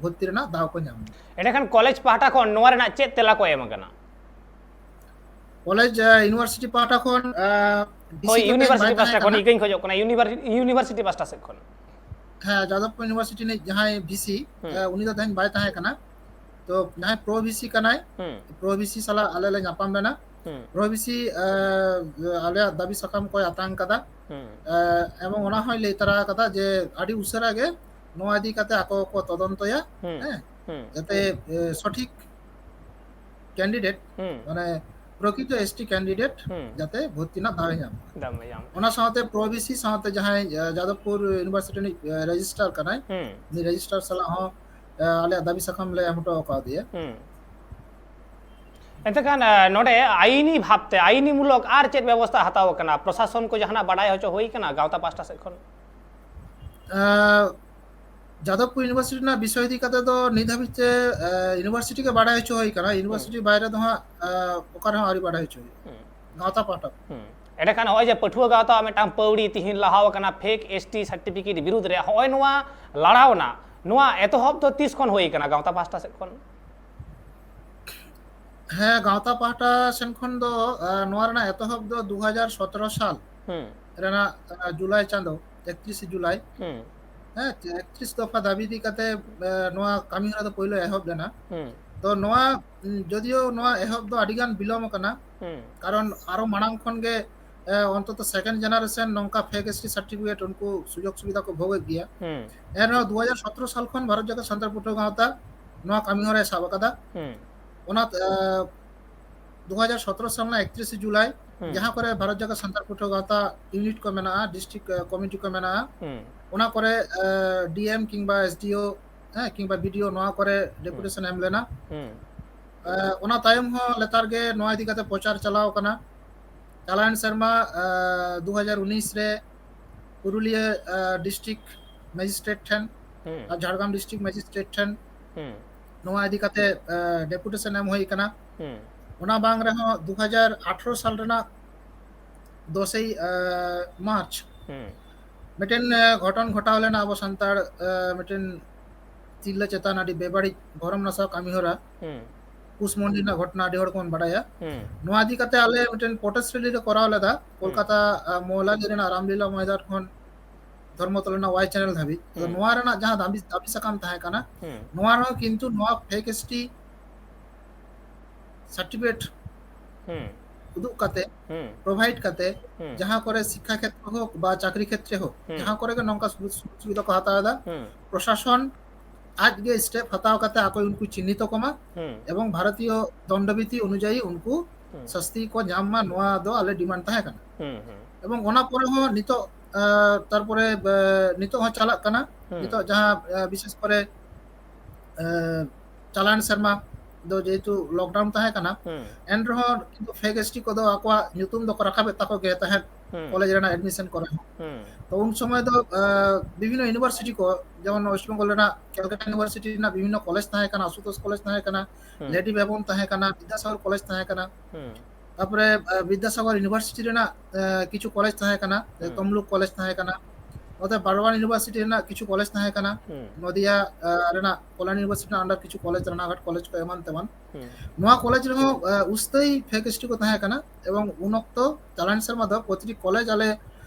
ᱵᱷᱚᱨᱛᱤ ᱨᱮᱱᱟᱜ ᱫᱟᱣ ᱠᱚ ᱧᱟᱢ ᱢᱟ᱾ ᱮᱸᱰᱮᱠᱷᱟᱱ ᱠᱚᱞᱮᱡᱽ ᱯᱟᱦᱴᱟ ᱠᱷᱚᱱ ᱱᱚᱣᱟ ᱨᱮᱱᱟᱜ ᱪᱮᱫ ᱛᱮᱞᱟ ᱠᱚ ᱮᱢ ᱟᱠᱟᱱᱟ? ᱠᱚᱞᱮᱡᱽ, ᱟᱸ, ᱤᱭᱩᱱᱤᱵᱷᱟᱨᱥᱤᱴᱤ ᱯᱟᱦᱴᱟ ᱠᱷᱚᱱ, ᱟᱸ, ᱵᱷᱤᱥᱤ ᱦᱳᱭ, ᱫᱚ ᱛᱮᱦᱮᱧ ᱤᱭᱩᱱᱤᱵᱷᱟᱨᱥᱤᱴᱤ ᱵᱟᱭ ᱯᱟᱦᱴᱟ ᱛᱟᱦᱮᱸ ᱠᱷᱚᱱ ᱠᱟᱱᱟ᱾ ᱤᱠᱟᱹᱧ ᱠᱷᱚᱡᱚᱜ ᱠᱟᱱᱟ, ᱤᱭᱩᱱᱤᱵᱷᱟᱨ-, ᱤᱭᱩᱱᱤᱵᱷᱟᱨᱥᱤᱴᱤ ᱯᱟᱦᱴᱟ ᱥᱮᱫ ᱠᱷᱚᱱ᱾ ᱦᱮᱸ, ᱡᱟᱫᱚᱵᱯᱩᱨ ᱤᱭᱩᱱᱤᱵᱷᱟᱨᱥᱤᱴᱤ ᱨᱤᱱᱤᱡ ᱡᱟᱦᱟᱸᱭ ᱵᱷᱤᱥᱤ, ᱦᱩᱸ᱾ ᱟᱸ, ᱩᱱᱤ ᱫᱚ ᱛᱮᱦᱮᱧ ᱵᱟᱭ ᱛᱟᱦᱮᱸ ᱠᱟᱱᱟ᱾ ᱛᱚ, ᱡᱟᱦᱟᱸᱭ ᱯᱨᱳ ᱵᱷᱤᱥᱤ ᱠᱟᱱᱟᱭ, ᱦᱩᱸ᱾ ᱯᱨᱳ ᱵᱷᱤᱥᱤ ᱥᱟᱞᱟᱜ ᱟᱞᱮ ᱞᱮ ᱧᱟᱯᱟᱢ ᱞᱮᱱᱟ᱾ ᱦᱩᱸ᱾ ᱯᱨᱳ ᱵᱷᱤᱥᱤ, ᱟᱸ, ᱟᱞᱮᱭᱟᱜ ᱫᱟᱹᱵᱤ ᱥᱟᱠᱟᱢ ᱠᱚᱭ ᱟᱛᱟᱝ ᱠᱟᱫᱟ᱾ ᱦᱩᱸ᱾ ᱟᱸ, ᱮᱵᱚᱝ ᱚᱱᱟ ᱦᱚᱸᱭ ᱞᱟᱹᱭ ᱛᱟᱨᱟ ᱠᱟᱫᱟ ᱡᱮ ᱟᱹᱰᱤ ᱩᱥᱟᱹᱨᱟ ᱜᱮ ᱱᱚᱣᱟ ᱤᱫᱤ ᱠᱟᱛᱮ ᱟᱠᱚ ᱠᱚ ᱛᱚᱫᱚᱱᱛᱚᱭᱟ, ᱦᱩᱸ᱾ ᱦᱮᱸ? ᱦᱩᱸ᱾ ᱡᱟᱛᱮ, ᱮ, ᱥᱚᱴᱷᱤᱠ candidate, ᱦᱩᱸ᱾ ᱢᱟᱱᱮ ᱯᱨᱚᱠᱨᱤᱛᱚ ᱮᱥ ᱴᱤ candidate ᱦᱩᱸ᱾ ᱡᱟᱛᱮ ᱵᱷᱚᱨᱛᱤ ᱨᱮᱱᱟᱜ ᱫᱟᱣ ᱮ ᱧᱟᱢ᱾ ᱫᱟᱣ ᱮ ᱧᱟᱢ᱾ ᱚᱱᱟ ᱥᱟᱶᱛᱮ ᱯᱨᱳ ᱵᱷᱤᱥᱤ ᱥᱟᱶᱛᱮ ᱡᱟᱦᱟᱸᱭ, ᱮ, ᱡᱟᱫᱚᱵᱯᱩᱨ ᱤᱭᱩᱱᱤᱵᱷᱟᱨᱥᱤᱴᱤ ᱨᱤᱱᱤᱡ, ᱮ, ᱨᱮᱡᱤᱥᱴᱟᱨ ᱠᱟᱱᱟᱭ, ᱦᱩᱸ᱾ ᱩᱱᱤ ᱨᱮᱡᱤᱥᱴᱟᱨ ᱥᱟᱞᱟᱜ ᱦᱚᱸ, ᱮ, ᱟᱞᱮᱭᱟᱜ ᱫᱟᱹᱵᱤ ᱥᱟᱠᱟᱢ ᱞᱮ ᱮᱢ ᱦᱚᱴᱚ ᱟᱠᱟᱫᱮᱭᱟ᱾ ᱦᱩᱸ᱾ ᱮᱱᱛᱮ ᱠᱷᱟᱱ, ᱮ, ᱱᱚᱰᱮ ᱟᱭᱤᱱᱤ ᱵᱷᱟᱵᱽᱛᱮ, ᱟᱭᱤᱱᱤ ᱢᱩᱞᱚᱠ ᱟᱨ ᱪᱮᱫ ᱵᱮᱵᱚᱥᱛᱷᱟ ᱦᱟᱛᱟᱣ ᱟᱠᱟᱱᱟ? ᱯᱨᱚᱥᱟᱥᱚᱱ ᱠᱚ ᱡᱟᱦᱟᱱᱟᱜ ᱵᱟᱰᱟᱭ ᱦᱚᱪᱚ ᱦᱩᱭ ᱟᱠᱟᱱᱟ ᱜᱟᱶᱛᱟ ᱯᱟᱦᱴᱟ ᱥᱮᱫ ᱠᱷᱚᱱ? ᱮ, ᱡᱟᱫᱚᱵᱯᱩᱨ ᱤᱭᱩᱱᱤᱵᱷᱟᱨᱥᱤᱴᱤ ᱨᱮᱱᱟᱜ ᱵᱤᱥᱚᱭ ᱤᱫᱤ ᱠᱟᱛᱮ ᱫᱚ ᱱᱤᱛ ᱫᱷᱟᱹᱵᱤᱡ ᱛᱮ, ᱮ, ᱤᱭᱩᱱᱤᱵᱷᱟᱨᱥᱤᱴᱤ ᱜᱮ ᱵᱟᱰᱟᱭ ᱦᱚᱪᱚ ᱦᱩᱭ ᱟᱠᱟᱱᱟ᱾ ᱤᱭᱩᱱᱤᱵᱷᱟᱨᱥᱤᱴᱤ ᱦᱩᱸ᱾ ᱵᱟᱭᱨᱮ ᱫᱚ ᱦᱟᱸᱜ, ᱮ, ᱚᱠᱟ ᱨᱮᱦᱚᱸ ᱟᱹᱣᱨᱤ ᱵᱟᱰᱟᱭ ᱦᱚᱪᱚ ᱦᱩᱭᱩᱜᱼᱟ᱾ ᱦᱩᱸ᱾ ᱜᱟᱶᱛᱟ ᱯᱟᱦᱴᱟ᱾ ᱦᱩᱸ᱾ ᱮᱸᱰᱮᱠᱷᱟᱱ ᱱᱚᱜᱼᱚᱭ ᱡᱮ ᱯᱟᱹᱴᱷᱩᱣᱟᱹ ᱜᱟᱶᱛᱟ ᱢᱤᱫᱴᱟᱝ ᱯᱟᱹᱣᱲᱤ ᱛᱤᱦᱤᱧ ᱞᱟᱦᱟᱣ ᱟᱠᱟᱱᱟ fake S T certificate ᱵᱤᱨᱩᱫᱽ ᱨᱮ, ᱱᱚᱜᱼᱚᱭ ᱱᱚᱣᱟ ᱞᱟᱲᱟᱣᱱᱟ, ᱱᱚᱣᱟ ᱮᱛᱚᱦᱚᱵ ᱫᱚ ᱛᱤᱥ ᱠᱷᱚᱱ ᱦᱩᱭ ᱟᱠᱟᱱᱟ ᱜᱟᱶᱛᱟ ᱯᱟᱦᱴᱟ ᱥᱮᱫ ᱠᱷᱚᱱ? ᱦᱮᱸ, ᱜᱟᱶᱛᱟ ᱯᱟᱦᱴᱟ ᱥᱮᱱ ᱠᱷᱚᱱ ᱫᱚ, ᱟ, ᱱᱚᱣᱟ ᱨᱮᱱᱟᱜ ᱮᱛᱚᱦᱚᱵ ᱫᱚ ᱫᱩ ᱦᱟᱡᱟᱨ ᱥᱚᱛᱨᱚ ᱥᱟᱞ ᱦᱩᱸ᱾ ᱨᱮᱱᱟᱜ, ᱟ, ᱡᱩᱞᱟᱭ ᱪᱟᱸᱫᱚ, ᱮᱠᱛᱨᱤᱥᱮ ᱡᱩᱞᱟᱭ᱾ ᱦᱩᱸ᱾ ᱦᱮᱸ, ᱮᱠᱛᱨᱤᱥ ᱫᱚᱯᱷᱟ ᱫᱟᱹᱵᱤ ᱤᱫᱤ ᱠᱟᱛᱮ, ᱮ, ᱱᱚᱣᱟ ᱠᱟᱹᱢᱤ ᱦᱚᱨᱟ ᱫᱚ ᱯᱳᱭᱞᱳ ᱮᱦᱚᱵ ᱞᱮᱱᱟ᱾ ᱦᱩᱸ᱾ ᱛᱚ ᱱᱚᱣᱟ, ᱩᱸ, ᱡᱚᱫᱤᱭᱳ ᱱᱚᱣᱟ ᱮᱦᱚᱵ ᱫᱚ ᱟᱹᱰᱤ ᱜᱟᱱ ᱵᱤᱞᱚᱢ ᱟᱠᱟᱱᱟ, ᱦᱩᱸ᱾ ᱠᱟᱨᱚᱱ ᱟᱨᱚ ᱢᱟᱲᱟᱝ ᱠᱷᱚᱱ ᱜᱮ, ᱮ, ᱚᱱᱛᱚᱛᱚ second generation ᱱᱚᱝᱠᱟ fake S T certificate ᱩᱱᱠᱩ ᱥᱩᱡᱳᱜᱽ ᱥᱩᱵᱤᱫᱷᱟ ᱠᱚ ᱵᱷᱳᱜᱮᱫ ᱜᱮᱭᱟ᱾ ᱦᱩᱸ᱾ ᱮᱱᱨᱮᱦᱚᱸ ᱫᱩ ᱦᱟᱡᱟᱨ ᱥᱚᱛᱨᱚ ᱥᱟᱞ ᱠᱷᱚᱱ ᱵᱷᱟᱨᱚᱛ ᱡᱟᱠᱟᱛ ᱥᱟᱱᱛᱟᱲ ᱯᱟᱹᱴᱷᱩᱣᱟᱹ ᱜᱟᱶᱛᱟ ᱱᱚᱣᱟ ᱠᱟᱹᱢᱤ ᱦᱚᱨᱟᱭ ᱥᱟᱵ ᱟᱠᱟᱫᱟ᱾ ᱦᱩᱸ᱾ ᱚᱱᱟ, ᱮ, ᱫᱩ ᱦᱟᱡᱟᱨ ᱥᱚᱛᱨᱚ ᱥᱟᱞ ᱨᱮᱱᱟᱜ ᱮᱠᱛᱨᱤᱥᱮ ᱡᱩᱞᱟᱭ, ᱦᱩᱸ᱾ ᱡᱟᱦᱟᱸ ᱠᱚᱨᱮ ᱵᱷᱟᱨᱚᱛ ᱡᱟᱠᱟᱛ ᱥᱟᱱᱛᱟᱲ ᱯᱟᱹᱴᱷᱩᱣᱟᱹ ᱜᱟᱶᱛᱟ unit ᱠᱚ ᱢᱮᱱᱟᱜᱼᱟ, district, ᱮ, committee ᱠᱚ ᱢᱮᱱᱟᱜᱼᱟ, ᱦᱩᱸ᱾ ᱚᱱᱟ ᱠᱚᱨᱮ, ᱮ, D M ᱠᱤᱝᱵᱟ S D O, ᱦᱮᱸ, ᱠᱤᱝᱵᱟ B D O ᱱᱚᱣᱟ ᱠᱚᱨᱮ ᱦᱩᱸ᱾ deputation ᱮᱢ ᱞᱮᱱᱟ᱾ ᱦᱩᱸ᱾ ᱮ, ᱚᱱᱟ ᱛᱟᱭᱚᱢ ᱦᱚᱸ ᱞᱮᱛᱟᱲ ᱜᱮ ᱱᱚᱣᱟ ᱤᱫᱤ ᱠᱟᱛᱮ ᱯᱨᱚᱪᱟᱨ ᱪᱟᱞᱟᱣ ᱟᱠᱟᱱᱟ᱾ ᱪᱟᱞᱟᱣᱮᱱ ᱥᱮᱨᱢᱟ, ᱮ, ᱫᱩ ᱦᱟᱡᱟᱨ ᱩᱱᱤᱥ ᱨᱮ ᱯᱩᱨᱩᱞᱤᱭᱟᱹ, ᱮ, district magistrate ᱴᱷᱮᱱ ᱦᱩᱸ᱾ ᱟᱨ ᱡᱷᱟᱲᱜᱨᱟᱢ district magistrate ᱴᱷᱮᱱ ᱦᱩᱸ᱾ ᱱᱚᱣᱟ ᱤᱫᱤ ᱠᱟᱛᱮ, ᱮ, deputation ᱮᱢ ᱦᱩᱭ ᱟᱠᱟᱱᱟ᱾ ᱦᱩᱸ᱾ ᱚᱱᱟ ᱵᱟᱝ ᱨᱮᱦᱚᱸ ᱫᱩ ᱦᱟᱡᱟᱨ ᱟᱴᱷᱨᱚ ᱥᱟᱞ ᱨᱮᱱᱟᱜ ᱫᱚᱥᱮᱭ, ᱮ, ᱢᱟᱨᱪ ᱦᱩᱸ᱾ ᱢᱤᱫᱴᱮᱱ, ᱮ, ᱜᱷᱚᱴᱚᱱ ᱜᱷᱚᱴᱟᱣ ᱞᱮᱱᱟ ᱟᱵᱚ ᱥᱟᱱᱛᱟᱲ, ᱮ, ᱢᱤᱫᱴᱮᱱ ᱛᱤᱨᱞᱟᱹ ᱪᱮᱛᱟᱱ ᱟᱹᱰᱤ ᱵᱮᱵᱟᱹᱲᱤᱡ ᱵᱷᱚᱨᱚᱢ ᱱᱟᱥᱟᱣ ᱠᱟᱹᱢᱤ ᱦᱚᱨᱟ᱾ ᱦᱩᱸ᱾ ᱯᱩᱥ ᱢᱚᱱᱰᱤ ᱨᱮᱱᱟᱜ ᱜᱷᱚᱴᱚᱱᱟ ᱟᱹᱰᱤ ᱦᱚᱲ ᱜᱮᱵᱚᱱ ᱵᱟᱲᱟᱭᱟ᱾ ᱦᱩᱸ᱾ ᱱᱚᱣᱟ ᱤᱫᱤ ᱠᱟᱛᱮ ᱟᱞᱮ ᱢᱤᱫᱴᱮᱱ protest rally ᱞᱮ ᱠᱚᱨᱟᱣ ᱞᱮᱫᱟ ᱠᱳᱞᱠᱟᱛᱟ, ᱟ, ᱢᱚᱦᱚᱞᱟᱞᱤ ᱨᱮᱱᱟᱜ ᱨᱟᱢᱞᱤᱞᱟ ᱢᱚᱭᱫᱟᱱ ᱠᱷᱚᱱ ᱫᱷᱚᱨᱢᱚᱛᱚᱞ ᱨᱮᱱᱟᱜ ᱣᱟᱭ ᱪᱮᱱᱮᱞ ᱫᱷᱟᱹᱵᱤᱡ᱾ ᱛᱚ, ᱦᱩᱸ᱾ ᱱᱚᱣᱟ ᱨᱮᱱᱟᱜ ᱡᱟᱦᱟᱸ ᱫᱟᱹᱵᱤ, ᱫᱟᱹᱵᱤ ᱥᱟᱠᱟᱢ ᱛᱟᱦᱮᱸ ᱠᱟᱱᱟ, ᱦᱩᱸ᱾ ᱱᱚᱣᱟ ᱨᱮᱦᱚᱸ ᱠᱤᱱᱛᱩ ᱱᱚᱣᱟ fake S T certificate ᱦᱩᱸ᱾ ᱩᱫᱩᱜ ᱠᱟᱛᱮ, ᱦᱩᱸ᱾ provide ᱠᱟᱛᱮ, ᱦᱩᱸ᱾ ᱡᱟᱦᱟᱸ ᱠᱚᱨᱮ ᱥᱤᱠᱠᱷᱟ ᱠᱷᱮᱛᱨᱚ ᱦᱳᱠ ᱵᱟ ᱪᱟᱹᱠᱨᱤ ᱠᱷᱮᱛᱨᱮ ᱦᱳᱠ, ᱦᱩᱸ᱾ ᱡᱟᱦᱟᱸ ᱠᱚᱨᱮ ᱜᱮ ᱱᱚᱝᱠᱟ ᱥᱩᱡᱳᱜᱽ ᱥᱩᱵᱤᱫᱷᱟ ᱠᱚ ᱦᱟᱛᱟᱣ ᱮᱫᱟ, ᱦᱩᱸ᱾ ᱯᱨᱚᱥᱟᱥᱚᱱ ᱟᱡ ᱜᱮ step ᱦᱟᱛᱟᱣ ᱠᱟᱛᱮ ᱟᱠᱚ ᱩᱱᱠᱩ ᱪᱤᱱᱦᱤᱛ ᱠᱚᱢᱟ ᱦᱩᱸ᱾ ᱮᱵᱚᱝ ᱵᱷᱟᱨᱚᱛᱤᱭᱚ ᱫᱚᱱᱰᱚᱵᱤᱫᱷᱤ ᱚᱱᱩᱡᱟᱭᱤ ᱩᱱᱠᱩ ᱦᱩᱸ᱾ ᱥᱟᱥᱛᱤ ᱠᱚ ᱧᱟᱢ ᱢᱟ, ᱱᱚᱣᱟ ᱫᱚ ᱟᱞᱮ demand ᱛᱟᱦᱮᱸ ᱠᱟᱱᱟ᱾ ᱦᱩᱸ, ᱦᱩᱸ᱾ ᱮᱵᱚᱝ ᱚᱱᱟ ᱯᱚᱨᱮ ᱦᱚᱸ ᱱᱤᱛᱚᱜ, ᱟ, ᱛᱟᱨᱯᱚᱨᱮ, ᱵᱮ-, ᱱᱤᱛᱚᱜ ᱦᱚᱸ ᱪᱟᱞᱟᱜ ᱠᱟᱱᱟ᱾ ᱦᱩᱸ᱾ ᱱᱤᱛᱚᱜ ᱡᱟᱦᱟᱸ, ᱟ, ᱵᱤᱥᱮᱥ ᱠᱚᱨᱮ, ᱟ, ᱪᱟᱞᱟᱣᱮᱱ ᱥᱮᱨᱢᱟ ᱫᱚ ᱡᱮᱦᱮᱛᱩ lockdown ᱛᱟᱦᱮᱸ ᱠᱟᱱᱟ, ᱦᱩᱸ᱾ ᱮᱱ ᱨᱮᱦᱚᱸ ᱠᱤᱱᱛᱩ fake S T ᱠᱚᱫᱚ ᱟᱠᱚᱣᱟᱜ ᱧᱩᱛᱩᱢ ᱫᱚᱠᱚ ᱨᱟᱠᱟᱵᱮᱫ ᱛᱟᱠᱚ ᱜᱮ ᱛᱟᱦᱮᱸᱫ ᱦᱩᱸ᱾ ᱠᱚᱞᱮᱡᱽ ᱨᱮᱱᱟᱜ admission ᱠᱚᱨᱮ ᱦᱚᱸ᱾ ᱦᱩᱸ᱾ ᱛᱚ ᱩᱱ ᱥᱚᱢᱚᱭ ᱫᱚ, ᱟ, ᱵᱤᱵᱷᱤᱱᱱᱚ university ᱠᱚ, ᱡᱮᱢᱚᱱ West Bengal ᱨᱮᱱᱟᱜ Calcutta University ᱨᱮᱱᱟᱜ ᱵᱤᱵᱷᱤᱱᱱᱚ ᱠᱚᱞᱮᱡᱽ ᱛᱟᱦᱮᱸ ᱠᱟᱱᱟ, ᱟᱥᱩᱛᱳᱥ ᱠᱚᱞᱮᱡᱽ ᱛᱟᱦᱮᱸ ᱠᱟᱱᱟ, ᱦᱩᱸ᱾ ᱞᱮᱰᱤ ᱵᱷᱚᱵᱚᱱ ᱛᱟᱦᱮᱸ ᱠᱟᱱᱟ, ᱵᱤᱫᱽᱫᱟᱥᱟᱜᱚᱨ ᱠᱚᱞᱮᱡᱽ ᱛᱟᱦᱮᱸ ᱠᱟᱱᱟ, ᱦᱩᱸ᱾ ᱛᱟᱨᱯᱚᱨᱮ, ᱟ, ᱵᱤᱫᱽᱫᱟᱥᱟᱜᱚᱨ University ᱨᱮᱱᱟᱜ, ᱟ, ᱠᱤᱪᱷᱩ ᱠᱚᱞᱮᱡᱽ ᱛᱟᱦᱮᱸ ᱠᱟᱱᱟ, ᱦᱩᱸ᱾ ᱛᱚᱢᱞᱩᱠ ᱠᱚᱞᱮᱡᱽ ᱛᱟᱦᱮᱸ ᱠᱟᱱᱟ, ᱱᱚᱛᱮ ᱵᱟᱨᱣᱟᱱ University ᱨᱮᱱᱟᱜ ᱠᱤᱪᱷᱩ ᱠᱚᱞᱮᱡᱽ ᱛᱟᱦᱮᱸ ᱠᱟᱱᱟ, ᱦᱩᱸ᱾ ᱱᱚᱫᱤᱭᱟ, ᱟ, ᱨᱮᱱᱟᱜ ᱠᱚᱞᱭᱟᱱ University ᱨᱮᱱᱟᱜ under ᱠᱤᱪᱷᱩ ᱠᱚᱞᱮᱡᱽ, ᱨᱟᱱᱟᱜᱷᱟᱴ ᱠᱚᱞᱮᱡᱽ ᱠᱚ ᱮᱢᱟᱱ ᱛᱮᱢᱟᱱ᱾ ᱦᱩᱸ᱾ ᱱᱚᱣᱟ ᱠᱚᱞᱮᱡᱽ ᱨᱮᱦᱚᱸ, ᱟ, ᱩᱥᱛᱟᱹᱭ fake S T ᱠᱚ ᱛᱟᱦᱮᱸ ᱠᱟᱱᱟ, ᱮᱵᱚᱝ ᱩᱱ ᱚᱠᱛᱚ ᱪᱟᱞᱟᱣᱮᱱ ᱥᱮᱨᱢᱟ ᱫᱚ ᱯᱨᱚᱛᱤᱴᱤ ᱠᱚᱞᱮᱡᱽ ᱟᱞᱮ,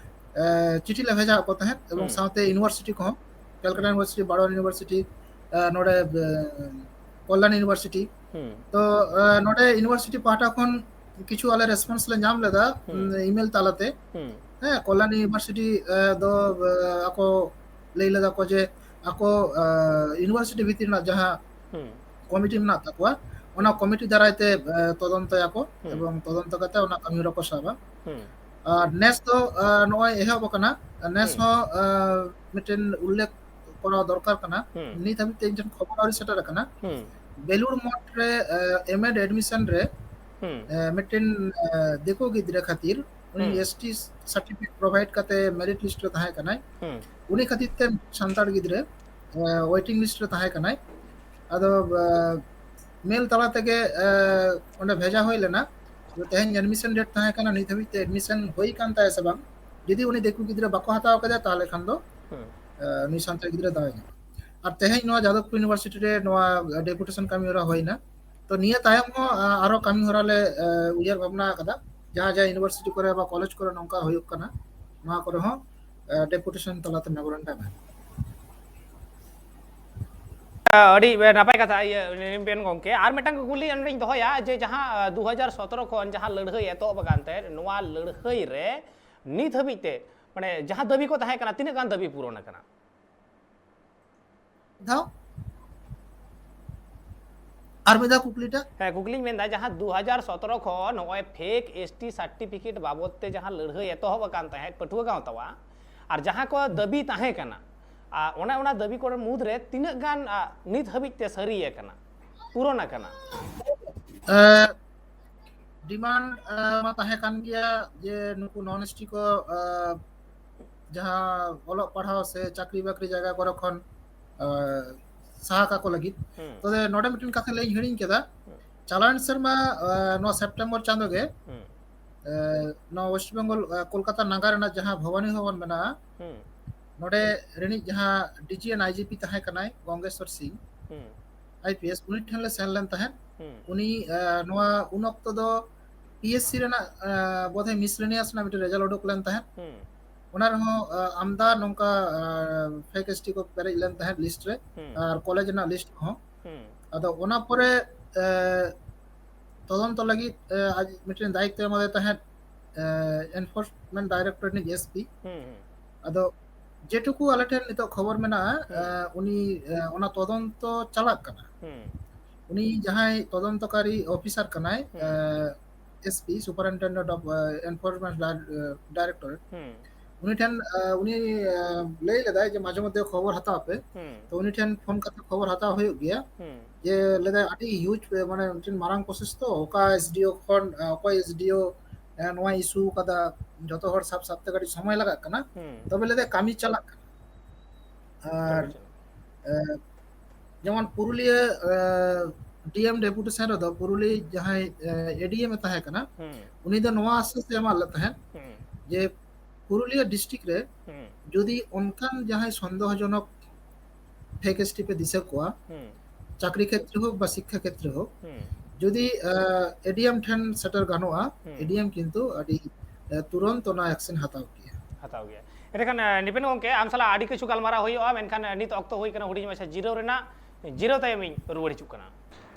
ᱟ, ᱪᱤᱴᱷᱤ ᱞᱮ ᱵᱷᱮᱡᱟ ᱟᱠᱚ ᱛᱟᱦᱮᱸᱫ, ᱮᱵᱚᱝ ᱦᱩᱸ᱾ ᱥᱟᱶᱛᱮ university ᱠᱚᱦᱚᱸ, Calcutta ᱦᱩᱸ᱾ University, ᱵᱟᱨᱣᱟᱱ University, ᱟ, ᱱᱚᱰᱮ, ᱟ, ᱠᱚᱞᱭᱟᱱ University᱾ ᱦᱩᱸ᱾ ᱛᱚ, ᱟ, ᱱᱚᱰᱮ university ᱯᱟᱦᱴᱟ ᱠᱷᱚᱱ ᱠᱤᱪᱷᱩ ᱟᱞᱮ response ᱞᱮ ᱧᱟᱢ ᱞᱮᱫᱟ, ᱦᱩᱸ᱾ ᱩᱢ, email ᱛᱟᱞᱟᱛᱮ᱾ ᱦᱩᱸ᱾ ᱦᱮᱸ, ᱠᱚᱞᱭᱟᱱ University, ᱟ, ᱫᱚ, ᱟ, ᱟᱠᱚ ᱞᱟᱹᱭ ᱞᱮᱫᱟ ᱠᱚ ᱡᱮ ᱟᱠᱚ, ᱟ, university ᱵᱷᱤᱛᱤᱨ ᱨᱮᱱᱟᱜ ᱡᱟᱦᱟᱸ ᱦᱩᱸ᱾ committee ᱢᱮᱱᱟᱜ ᱛᱟᱠᱚᱣᱟ, ᱚᱱᱟ ᱦᱩᱸ᱾ committee ᱫᱟᱨᱟᱭ ᱛᱮ, ᱟ, ᱛᱚᱫᱚᱱᱛᱚᱭᱟᱠᱚ ᱦᱩᱸ᱾ ᱮᱵᱚᱝ ᱛᱚᱫᱚᱱᱛᱚ ᱠᱟᱛᱮ ᱚᱱᱟ ᱠᱟᱹᱢᱤ ᱦᱚᱨᱟ ᱠᱚ ᱥᱟᱵᱟ᱾ ᱦᱩᱸ᱾ ᱟᱨ ᱱᱮᱥ ᱫᱚ, ᱟ, ᱱᱚᱜᱼᱚᱭ ᱮᱦᱚᱵ ᱟᱠᱟᱱᱟ᱾ ᱱᱮᱥ ᱦᱩᱸ᱾ ᱦᱚᱸ, ᱟ, ᱢᱤᱫᱴᱮᱱ ᱩᱞᱞᱮᱠᱷ ᱠᱚᱨᱟᱣ ᱫᱚᱨᱠᱟᱨ ᱠᱟᱱᱟ᱾ ᱦᱩᱸ᱾ ᱱᱤᱛ ᱦᱟᱹᱵᱤᱡ ᱛᱮ ᱤᱧ ᱴᱷᱮᱱ ᱠᱷᱚᱵᱚᱨ ᱟᱹᱣᱨᱤ ᱥᱮᱴᱮᱨ ᱟᱠᱟᱱᱟ᱾ ᱦᱩᱸ᱾ ᱵᱮᱞᱩᱲ ᱢᱚᱴᱷ ᱨᱮ, ᱟ, M.Ed admission ᱨᱮ, ᱦᱩᱸ᱾ ᱟ, ᱢᱤᱫᱴᱮᱱ, ᱟ, ᱫᱤᱠᱩ ᱜᱤᱫᱽᱨᱟᱹ ᱠᱷᱟᱹᱛᱤᱨ ᱩᱱᱤ ᱦᱩᱸ᱾ S T certificate provide ᱠᱟᱛᱮ merit list ᱨᱮ ᱛᱟᱦᱮᱸ ᱠᱟᱱᱟᱭ᱾ ᱦᱩᱸ᱾ ᱩᱱᱤ ᱠᱷᱟᱹᱛᱤᱨ ᱛᱮ ᱥᱟᱱᱛᱟᱲ ᱜᱤᱫᱽᱨᱟᱹ, ᱟ, waiting list ᱨᱮ ᱛᱟᱦᱮᱸ ᱠᱟᱱᱟᱭ᱾ ᱟᱫᱚ, ᱟ, mail ᱛᱟᱞᱟ ᱛᱮᱜᱮ, ᱟ, ᱚᱸᱰᱮ ᱵᱷᱮᱡᱟ ᱦᱩᱭ ᱞᱮᱱᱟ᱾ ᱛᱮᱦᱮᱧ admission date ᱛᱟᱦᱮᱸ ᱠᱟᱱᱟ, ᱱᱤᱛ ᱦᱟᱹᱵᱤᱡ ᱛᱮ admission ᱦᱩᱭ ᱠᱟᱱ ᱛᱟᱭᱟ ᱥᱮ ᱵᱟᱝ᱾ ᱡᱩᱫᱤ ᱩᱱᱤ ᱫᱤᱠᱩ ᱜᱤᱫᱽᱨᱟᱹ ᱵᱟᱠᱚ ᱦᱟᱛᱟᱣ ᱠᱟᱫᱮᱭᱟ, ᱛᱟᱦᱚᱞᱮ ᱠᱷᱟᱱ ᱫᱚ, ᱦᱩᱸ᱾ ᱟ, ᱱᱩᱭ ᱥᱟᱱᱛᱟᱲ ᱜᱤᱫᱽᱨᱟᱹ ᱫᱟᱣ ᱮ ᱧᱟᱢᱟ᱾ ᱟᱨ ᱛᱮᱦᱮᱧ ᱱᱚᱣᱟ ᱡᱟᱫᱚᱵᱯᱩᱨ University ᱨᱮ ᱱᱚᱣᱟ deputation ᱠᱟᱹᱢᱤ ᱦᱚᱨᱟ ᱦᱩᱭᱱᱟ᱾ ᱛᱚ ᱱᱤᱭᱟᱹ ᱛᱟᱭᱚᱢ ᱦᱚᱸ ᱟᱨᱚ ᱠᱟᱹᱢᱤ ᱦᱚᱨᱟ ᱞᱮ ᱩᱭᱦᱟᱹᱨ ᱵᱷᱟᱵᱽᱱᱟ ᱟᱠᱟᱫᱟ, ᱡᱟᱦᱟᱸ ᱡᱟᱦᱟᱸ ᱤᱭᱩᱱᱤᱵᱷᱟᱨᱥᱤᱴᱤ ᱠᱚᱨᱮ ᱵᱟ ᱠᱚᱞᱮᱡᱽ ᱠᱚᱨᱮ ᱱᱚᱝᱠᱟ ᱦᱩᱭᱩᱜ ᱠᱟᱱᱟ, ᱱᱚᱣᱟ ᱠᱚᱨᱮ ᱦᱚᱸ ᱰᱮᱯᱩᱴᱮᱥᱚᱱ ᱛᱟᱞᱟᱛᱮ ᱢᱮᱢᱳᱨᱮᱱᱰᱟᱢ ᱮᱢ᱾ ᱟᱹᱰᱤ ᱱᱟᱯᱟᱭ ᱠᱟᱛᱷᱟ ᱤᱭᱟᱹ ᱱᱤᱢᱯᱮᱱ ᱜᱚᱢᱠᱮ᱾ ᱟᱨ ᱢᱤᱫᱴᱟᱝ ᱠᱩᱠᱞᱤ ᱚᱸᱰᱮᱧ ᱫᱚᱦᱚᱭᱟ ᱡᱮ ᱡᱟᱦᱟᱸ ᱫᱩ ᱦᱟᱡᱟᱨ ᱥᱚᱛᱨᱚ ᱠᱷᱚᱱ ᱡᱟᱦᱟᱸ ᱞᱟᱹᱲᱦᱟᱹᱭ ᱮᱛᱚᱦᱚᱵ ᱟᱠᱟᱱ ᱛᱟᱦᱮᱸᱫ, ᱱᱚᱣᱟ ᱞᱟᱹᱲᱦᱟᱹᱭ ᱨᱮ ᱱᱤᱛ ᱦᱟᱹᱵᱤᱡ ᱛᱮ ᱢᱟᱱᱮ ᱡᱟᱦᱟᱸ ᱫᱟᱹᱵᱤ ᱠᱚ ᱛᱟᱦᱮᱸ ᱠᱟᱱᱟ, ᱛᱤᱱᱟᱹᱜ ᱜᱟᱱ ᱫᱟᱹᱵᱤ ᱯᱩᱨᱚᱱ ᱟᱠᱟᱱᱟ? ᱫᱷᱟᱣ ᱟᱨ ᱢᱤᱫ ᱫᱷᱟᱣ ᱠᱩᱠᱞᱤᱴᱟ᱾ ᱦᱮᱸ, ᱠᱩᱠᱞᱤᱧ ᱢᱮᱱᱫᱟ, ᱡᱟᱦᱟᱸ ᱫᱩ ᱦᱟᱡᱟᱨ ᱥᱚᱛᱨᱚ ᱠᱷᱚᱱ ᱱᱚᱜᱼᱚᱭ ᱯᱷᱮᱠ ᱮᱥᱴᱤ ᱥᱟᱨᱴᱤᱯᱷᱤᱠᱮᱴ ᱵᱟᱵᱚᱫ ᱛᱮ ᱡᱟᱦᱟᱸ ᱞᱟᱹᱲᱦᱟᱹᱭ ᱮᱛᱚᱦᱚᱵ ᱟᱠᱟᱱ ᱛᱟᱦᱮᱸᱫ ᱯᱟᱹᱴᱷᱩᱣᱟᱹ ᱜᱟᱶᱛᱟᱣᱟᱜ, ᱟᱨ ᱡᱟᱦᱟᱸ ᱠᱚ ᱫᱟᱹᱵᱤ ᱛᱟᱦᱮᱸ ᱠᱟᱱᱟ, ᱟᱨ ᱚᱱᱟ ᱚᱱᱟ ᱫᱟᱹᱵᱤ ᱠᱚᱨᱮ ᱢᱩᱫᱽᱨᱮ ᱛᱤᱱᱟᱹᱜ ᱜᱟᱱ ᱟᱜ, ᱱᱤᱛ ᱦᱟᱹᱵᱤᱡ ᱛᱮ ᱥᱟᱹᱨᱤ ᱟᱠᱟᱱᱟ, ᱯᱩᱨᱚᱱ ᱟᱠᱟᱱᱟ? ᱰᱤᱢᱟᱱᱰ ᱢᱟ ᱛᱟᱦᱮᱸ ᱠᱟᱱ ᱜᱮᱭᱟ ᱡᱮ ᱱᱩᱠᱩ ᱱᱚᱱ ᱮᱥᱴᱤ ᱠᱚ ᱟᱸ, ᱡᱟᱦᱟᱸ ᱚᱞᱚᱜ ᱯᱟᱲᱦᱟᱣ ᱥᱮ ᱪᱟᱹᱠᱨᱤ ᱵᱟᱹᱠᱨᱤ ᱡᱟᱭᱜᱟ ᱠᱚᱨᱮ ᱠᱷᱚᱱ ᱟᱸ, ᱥᱟᱦᱟ ᱠᱟᱠᱚ ᱞᱟᱹᱜᱤᱫ᱾ ᱦᱩᱸ᱾ ᱛᱚᱵᱮ ᱱᱚᱰᱮ ᱢᱤᱫᱴᱮᱱ ᱠᱟᱛᱷᱟ ᱞᱟᱹᱭ ᱦᱤᱲᱤᱧ ᱠᱮᱫᱟ᱾ ᱦᱩᱸ᱾ ᱪᱟᱞᱟᱣᱮᱱ ᱥᱮᱨᱢᱟ ᱟᱸ, ᱱᱚᱣᱟ ᱥᱮᱯᱴᱮᱢᱵᱚᱨ ᱪᱟᱸᱫᱳ ᱜᱮ ᱦᱩᱸ᱾ ᱟᱸ, ᱱᱚᱣᱟ ᱳᱭᱮᱥᱴ ᱵᱮᱝᱜᱚᱞ ᱟᱸ, ᱠᱳᱞᱠᱟᱛᱟ ᱱᱟᱜᱟᱨ ᱨᱮᱱᱟᱜ ᱡᱟᱦᱟᱸ ᱵᱷᱚᱵᱟᱱᱤ ᱵᱷᱚᱵᱚᱱ ᱢᱮᱱᱟᱜᱼᱟ, ᱦᱩᱸ᱾ ᱱᱚᱰᱮ ᱨᱤᱱᱤᱡ ᱡᱟᱦᱟᱸ ᱰᱤᱡᱤ ᱮᱱᱰ ᱟᱭᱡᱤᱯᱤ ᱛᱟᱦᱮᱸ ᱠᱟᱱᱟᱭ ᱜᱚᱝᱜᱮᱥᱚᱨ ᱥᱤᱝ ᱦᱩᱸ᱾ ᱟᱭᱯᱤᱮᱥ, ᱩᱱᱤ ᱴᱷᱮᱱ ᱞᱮ ᱥᱮᱱ ᱞᱮᱱ ᱛᱟᱦᱮᱸᱫ᱾ ᱦᱩᱸ᱾ ᱩᱱᱤ ᱟᱸ, ᱱᱚᱣᱟ ᱩᱱ ᱚᱠᱛᱚ ᱫᱚ ᱯᱤᱮᱥᱥᱤ ᱨᱮᱱᱟᱜ ᱟᱸ, ᱵᱳᱫᱷᱚᱭ ᱢᱤᱥᱞᱮᱱᱤᱭᱟᱥ ᱨᱮᱱᱟᱜ ᱢᱤᱫᱴᱮᱱ ᱨᱮᱡᱟᱞᱴ ᱩᱰᱩᱠ ᱞᱮᱱ ᱛᱟᱦᱮᱸᱫ᱾ ᱦᱩᱸ᱾ ᱚᱱᱟ ᱨᱮᱦᱚᱸ ᱟᱸ, ᱟᱢᱫᱟ ᱱᱚᱝᱠᱟ ᱯᱷᱮᱠ ᱮᱥᱴᱤ ᱠᱚ ᱯᱮᱨᱮᱡ ᱞᱮᱱ ᱛᱟᱦᱮᱸᱫ ᱞᱤᱥᱴ ᱨᱮ, ᱦᱩᱸ᱾ ᱟᱨ ᱠᱚᱞᱮᱡᱽ ᱨᱮᱱᱟᱜ ᱞᱤᱥᱴ ᱠᱚᱦᱚᱸ᱾ ᱦᱩᱸ᱾ ᱟᱫᱚ ᱚᱱᱟ ᱯᱚᱨᱮ ᱟᱸ, ᱛᱚᱫᱚᱱᱛᱚ ᱞᱟᱹᱜᱤᱫ ᱟᱸ, ᱟᱡ ᱢᱤᱫᱴᱮᱱ ᱫᱟᱭᱤᱛᱛᱚ ᱮᱢᱟᱫᱮ ᱛᱟᱦᱮᱸᱫ ᱮᱱᱯᱷᱳᱨᱥᱢᱮᱱᱴ ᱰᱟᱭᱨᱮᱠᱴᱚᱨᱮᱴ ᱨᱤᱱᱤᱡ ᱮᱥᱯᱤ᱾ ᱦᱩᱸ, ᱦᱩᱸ᱾ ᱟᱫᱚ ᱡᱮᱴᱩᱠᱩ ᱟᱞᱮ ᱴᱷᱮᱱ ᱱᱤᱛᱚᱜ ᱠᱷᱚᱵᱚᱨ ᱢᱮᱱᱟᱜᱼᱟ, ᱦᱩᱸ᱾ ᱟᱸ, ᱩᱱᱤ ᱟᱸ, ᱚᱱᱟ ᱛᱚᱫᱚᱱᱛᱚ ᱪᱟᱞᱟᱜ ᱠᱟᱱᱟ᱾ ᱦᱩᱸ᱾ ᱩᱱᱤ ᱡᱟᱦᱟᱸᱭ ᱛᱚᱫᱚᱱᱛᱚᱠᱟᱨᱤ ᱚᱯᱷᱤᱥᱟᱨ ᱠᱟᱱᱟᱭ, ᱦᱩᱸ᱾ ᱟᱸ, SP, Superintendent of Enforcement Directorate, ᱦᱩᱸ᱾ ᱩᱱᱤ ᱴᱷᱮᱱ ᱟᱸ, ᱩᱱᱤ ᱟᱸ, ᱞᱟᱹᱭ ᱞᱮᱫᱟᱭ ᱡᱮ ᱢᱟᱡᱷᱮ ᱢᱚᱫᱽᱫᱷᱮ ᱠᱷᱚᱵᱚᱨ ᱦᱟᱛᱟᱣ ᱯᱮ᱾ ᱦᱩᱸ᱾ ᱛᱚ ᱩᱱᱤ ᱴᱷᱮᱱ ᱯᱷᱳᱱ ᱠᱟᱛᱮ ᱠᱷᱚᱵᱚᱨ ᱦᱟᱛᱟᱣ ᱦᱩᱭᱩᱜ ᱜᱮᱭᱟ᱾ ᱦᱩᱸ᱾ ᱡᱮ ᱞᱟᱹᱭᱫᱟᱭ ᱟᱹᱰᱤ ᱦᱤᱭᱩᱡᱽ ᱢᱟᱱᱮ ᱢᱤᱫᱴᱮᱱ ᱢᱟᱨᱟᱝ ᱯᱨᱚᱥᱮᱥ ᱛᱚ, ᱚᱠᱟ ᱮᱥᱰᱤᱳ ᱠᱷᱚᱱ ᱟᱸ, ᱚᱠᱚᱭ ᱮᱥᱰᱤᱳ ᱱᱚᱣᱟ ᱤᱥᱩ ᱠᱟᱫᱟ, ᱡᱚᱛᱚ ᱦᱚᱲ ᱥᱟᱵ ᱥᱟᱵ ᱛᱮ ᱠᱟᱹᱴᱤᱡ ᱥᱚᱢᱚᱭ ᱞᱟᱜᱟᱜ ᱠᱟᱱᱟ᱾ ᱦᱩᱸ᱾ ᱛᱚᱵᱮ ᱞᱟᱹᱭᱫᱟᱭ ᱠᱟᱹᱢᱤ ᱪᱟᱞᱟᱜ ᱠᱟᱱᱟ᱾ ᱟᱨ ᱠᱟᱹᱢᱤ ᱪᱟᱞᱟᱜ᱾ ᱟᱸ, ᱡᱮᱢᱚᱱ ᱯᱩᱨᱩᱞᱤᱭᱟᱹ ᱰᱤᱮᱢ ᱰᱮᱯᱩᱴᱮᱥᱚᱱ ᱨᱮᱫᱚ ᱯᱩᱨᱩᱞᱤᱭᱟᱹ ᱡᱟᱦᱟᱸᱭ ᱮᱰᱤᱮᱢ ᱮ ᱛᱟᱦᱮᱸ ᱠᱟᱱᱟ, ᱦᱩᱸ᱾ ᱩᱱᱤ ᱫᱚ ᱱᱚᱣᱟ ᱟᱥᱥᱟᱥ ᱮ ᱮᱢᱟᱫ ᱞᱮ ᱛᱟᱦᱮᱸᱫ ᱦᱩᱸ᱾ ᱡᱮ ᱯᱩᱨᱩᱞᱤᱭᱟᱹ ᱰᱤᱥᱴᱨᱤᱠᱴ ᱨᱮ ᱦᱩᱸ᱾ ᱡᱩᱫᱤ ᱚᱱᱠᱟᱱ ᱡᱟᱦᱟᱸᱭ ᱥᱚᱱᱫᱮᱦᱚᱡᱚᱱᱚᱠ ᱯᱷᱮᱠ ᱮᱥᱴᱤ ᱯᱮ ᱫᱤᱥᱟᱹ ᱠᱚᱣᱟ, ᱦᱩᱸ᱾ ᱪᱟᱹᱠᱨᱤ ᱠᱷᱮᱛᱨᱮ ᱦᱳᱠ ᱵᱟ ᱥᱤᱠᱠᱷᱟ ᱠᱷᱮᱛᱨᱮ ᱦᱳᱠ, ᱦᱩᱸ, ᱡᱩᱫᱤ ᱮᱰᱤᱮᱢ ᱴᱷᱮᱱ ᱥᱮᱴᱮᱨ ᱜᱟᱱᱚᱜᱼᱟ, ᱦᱩᱸ᱾ ᱮᱰᱤᱮᱢ ᱠᱤᱱᱛᱩ ᱟᱹᱰᱤ ᱮ, ᱛᱩᱨᱚᱱᱛ ᱚᱱᱟ ᱮᱠᱥᱮᱱ ᱦᱟᱛᱟᱣ ᱠᱮᱭᱟ᱾ ᱦᱟᱛᱟᱣ ᱜᱮᱭᱟ᱾ ᱮᱸᱰᱮᱠᱷᱟᱱ ᱮ, ᱱᱤᱯᱮᱱ ᱜᱚᱢᱠᱮ, ᱟᱢ ᱥᱟᱞᱟᱜ ᱟᱹᱰᱤ ᱠᱤᱪᱷᱩ ᱜᱟᱞᱢᱟᱨᱟᱣ ᱦᱩᱭᱩᱜᱼᱟ, ᱢᱮᱱᱠᱷᱟᱱ ᱮ, ᱱᱤᱛ ᱚᱠᱛᱚ ᱦᱩᱭ ᱠᱟᱱᱟ ᱦᱩᱰᱤᱧ ᱢᱟᱪᱷᱟ ᱡᱤᱨᱟᱹᱣ ᱨᱮᱱᱟᱜ᱾ ᱡᱤᱨᱟᱹᱣ ᱛᱟᱭᱚᱢ ᱤᱧ ᱨᱩᱣᱟᱹᱲ ᱦᱤᱡᱩᱜ ᱠᱟᱱᱟ᱾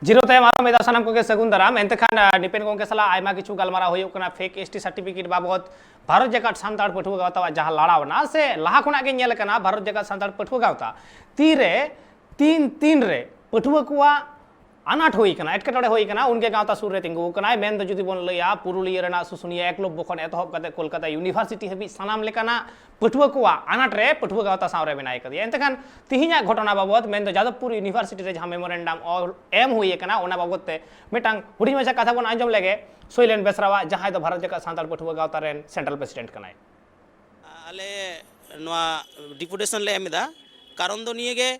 ᱡᱤᱨᱟᱹᱣ ᱛᱟᱭᱚᱢ ᱟᱨᱚ ᱢᱤᱫ ᱫᱷᱟᱣ ᱥᱟᱱᱟᱢ ᱠᱚᱜᱮ ᱥᱟᱹᱜᱩᱱ ᱫᱟᱨᱟᱢ᱾ ᱮᱱᱛᱮ ᱠᱷᱟᱱ ᱮ, ᱱᱤᱯᱮᱱ ᱜᱚᱢᱠᱮ ᱥᱟᱞᱟᱜ ᱟᱭᱢᱟ ᱠᱤᱪᱷᱩ ᱜᱟᱞᱢᱟᱨᱟᱣ ᱦᱩᱭᱩᱜ ᱠᱟᱱᱟ ᱯᱷᱮᱠ ᱮᱥᱴᱤ ᱥᱟᱨᱴᱤᱯᱷᱤᱠᱮᱴ ᱵᱟᱵᱚᱫ, ᱵᱷᱟᱨᱚᱛ ᱡᱟᱠᱟᱛ ᱥᱟᱱᱛᱟᱲ ᱯᱟᱹᱴᱷᱩᱣᱟᱹ ᱜᱟᱶᱛᱟᱣᱟᱜ ᱡᱟᱦᱟᱸ ᱞᱟᱲᱟᱣ ᱮᱱᱟ, ᱥᱮ ᱞᱟᱦᱟ ᱠᱷᱚᱱᱟᱜ ᱜᱮ ᱧᱮᱞ ᱟᱠᱟᱱᱟ ᱵᱷᱟᱨᱚᱛ ᱡᱟᱠᱟᱛ ᱥᱟᱱᱛᱟᱲ ᱯᱟᱹᱴᱷᱩᱣᱟᱹ ᱜᱟᱶᱛᱟ ᱛᱤᱨᱮ ᱛᱤᱱ ᱛᱤᱱ ᱨᱮ ᱯᱟᱹᱴᱷᱩᱣᱟᱹ ᱠᱚᱣᱟᱜ ᱟᱱᱟᱴ ᱦᱩᱭ ᱠᱟᱱᱟ, ᱮᱴᱠᱮᱴᱚᱬᱮ ᱦᱩᱭ ᱠᱟᱱᱟ, ᱩᱱᱜᱮ ᱜᱟᱶᱛᱟ ᱥᱩᱨ ᱨᱮ ᱛᱤᱸᱜᱩ ᱟᱠᱟᱱᱟᱭ᱾ ᱢᱮᱱᱫᱚ ᱡᱩᱫᱤ ᱵᱚᱱ ᱞᱟᱹᱭᱟ, ᱯᱩᱨᱩᱞᱤᱭᱟᱹ ᱨᱮᱱᱟᱜ ᱥᱩᱥᱩᱱᱤᱭᱟᱹ ᱮᱠᱞᱚᱵᱽᱵᱚ ᱠᱷᱚᱱ ᱮᱛᱚᱦᱚᱵ ᱠᱟᱛᱮ ᱠᱳᱞᱠᱟᱛᱟ ᱤᱭᱩᱱᱤᱵᱷᱟᱨᱥᱤᱴᱤ ᱦᱟᱹᱵᱤᱡ ᱥᱟᱱᱟᱢ ᱞᱮᱠᱟᱱᱟᱜ ᱯᱟᱹᱴᱷᱩᱣᱟᱹ ᱠᱚᱣᱟᱜ ᱟᱱᱟᱴ ᱨᱮ ᱯᱟᱹᱴᱷᱩᱣᱟᱹ ᱜᱟᱶᱛᱟ ᱥᱟᱶ ᱨᱮ ᱢᱮᱱᱟᱭ ᱠᱟᱫᱮᱭᱟ᱾ ᱮᱱᱛᱮ ᱠᱷᱟᱱ ᱛᱤᱦᱤᱧᱟᱜ ᱜᱷᱚᱴᱚᱱᱟ ᱵᱟᱵᱚᱫ, ᱢᱮᱱᱫᱚ ᱡᱟᱫᱚᱵᱽᱯᱩᱨ ᱤᱭᱩᱱᱤᱵᱷᱟᱨᱥᱤᱴᱤ ᱨᱮ ᱡᱟᱦᱟᱸ ᱢᱮᱢᱳᱨᱮᱱᱰᱟᱢ ᱚᱞ ᱮᱢ ᱦᱩᱭ ᱟᱠᱟᱱᱟ, ᱚᱱᱟ ᱵᱟᱵᱚᱫ ᱛᱮ ᱢᱤᱫᱴᱟᱝ ᱦᱩᱰᱤᱧ ᱢᱟᱪᱷᱟ ᱠᱟᱛᱷᱟ ᱵᱚᱱ ᱟᱸᱡᱚᱢ ᱞᱮᱜᱮ ᱥᱚᱭᱞᱮᱱ ᱵᱮᱥᱨᱟᱣᱟᱜ, ᱡᱟᱦᱟᱸᱭ ᱫᱚ ᱵᱷᱟᱨᱚᱛ ᱡᱟᱠᱟᱛ ᱥᱟᱱᱛᱟᱲ ᱯᱟᱹᱴᱷᱩᱣᱟᱹ ᱜᱟᱶᱛᱟ ᱨᱮᱱ ᱥᱮᱱᱴᱨᱟᱞ ᱯᱨᱮᱥᱤᱰᱮᱱᱴ ᱠᱟᱱᱟᱭ᱾ ᱟᱞᱮ ᱱᱚᱣᱟ ᱰᱤᱯᱩᱴᱮᱥᱚᱱ ᱞᱮ ᱮᱢ ᱮᱫᱟ, ᱠᱟᱨᱚᱱ ᱫᱚ ᱱᱤᱭᱟᱹ ᱜᱮ,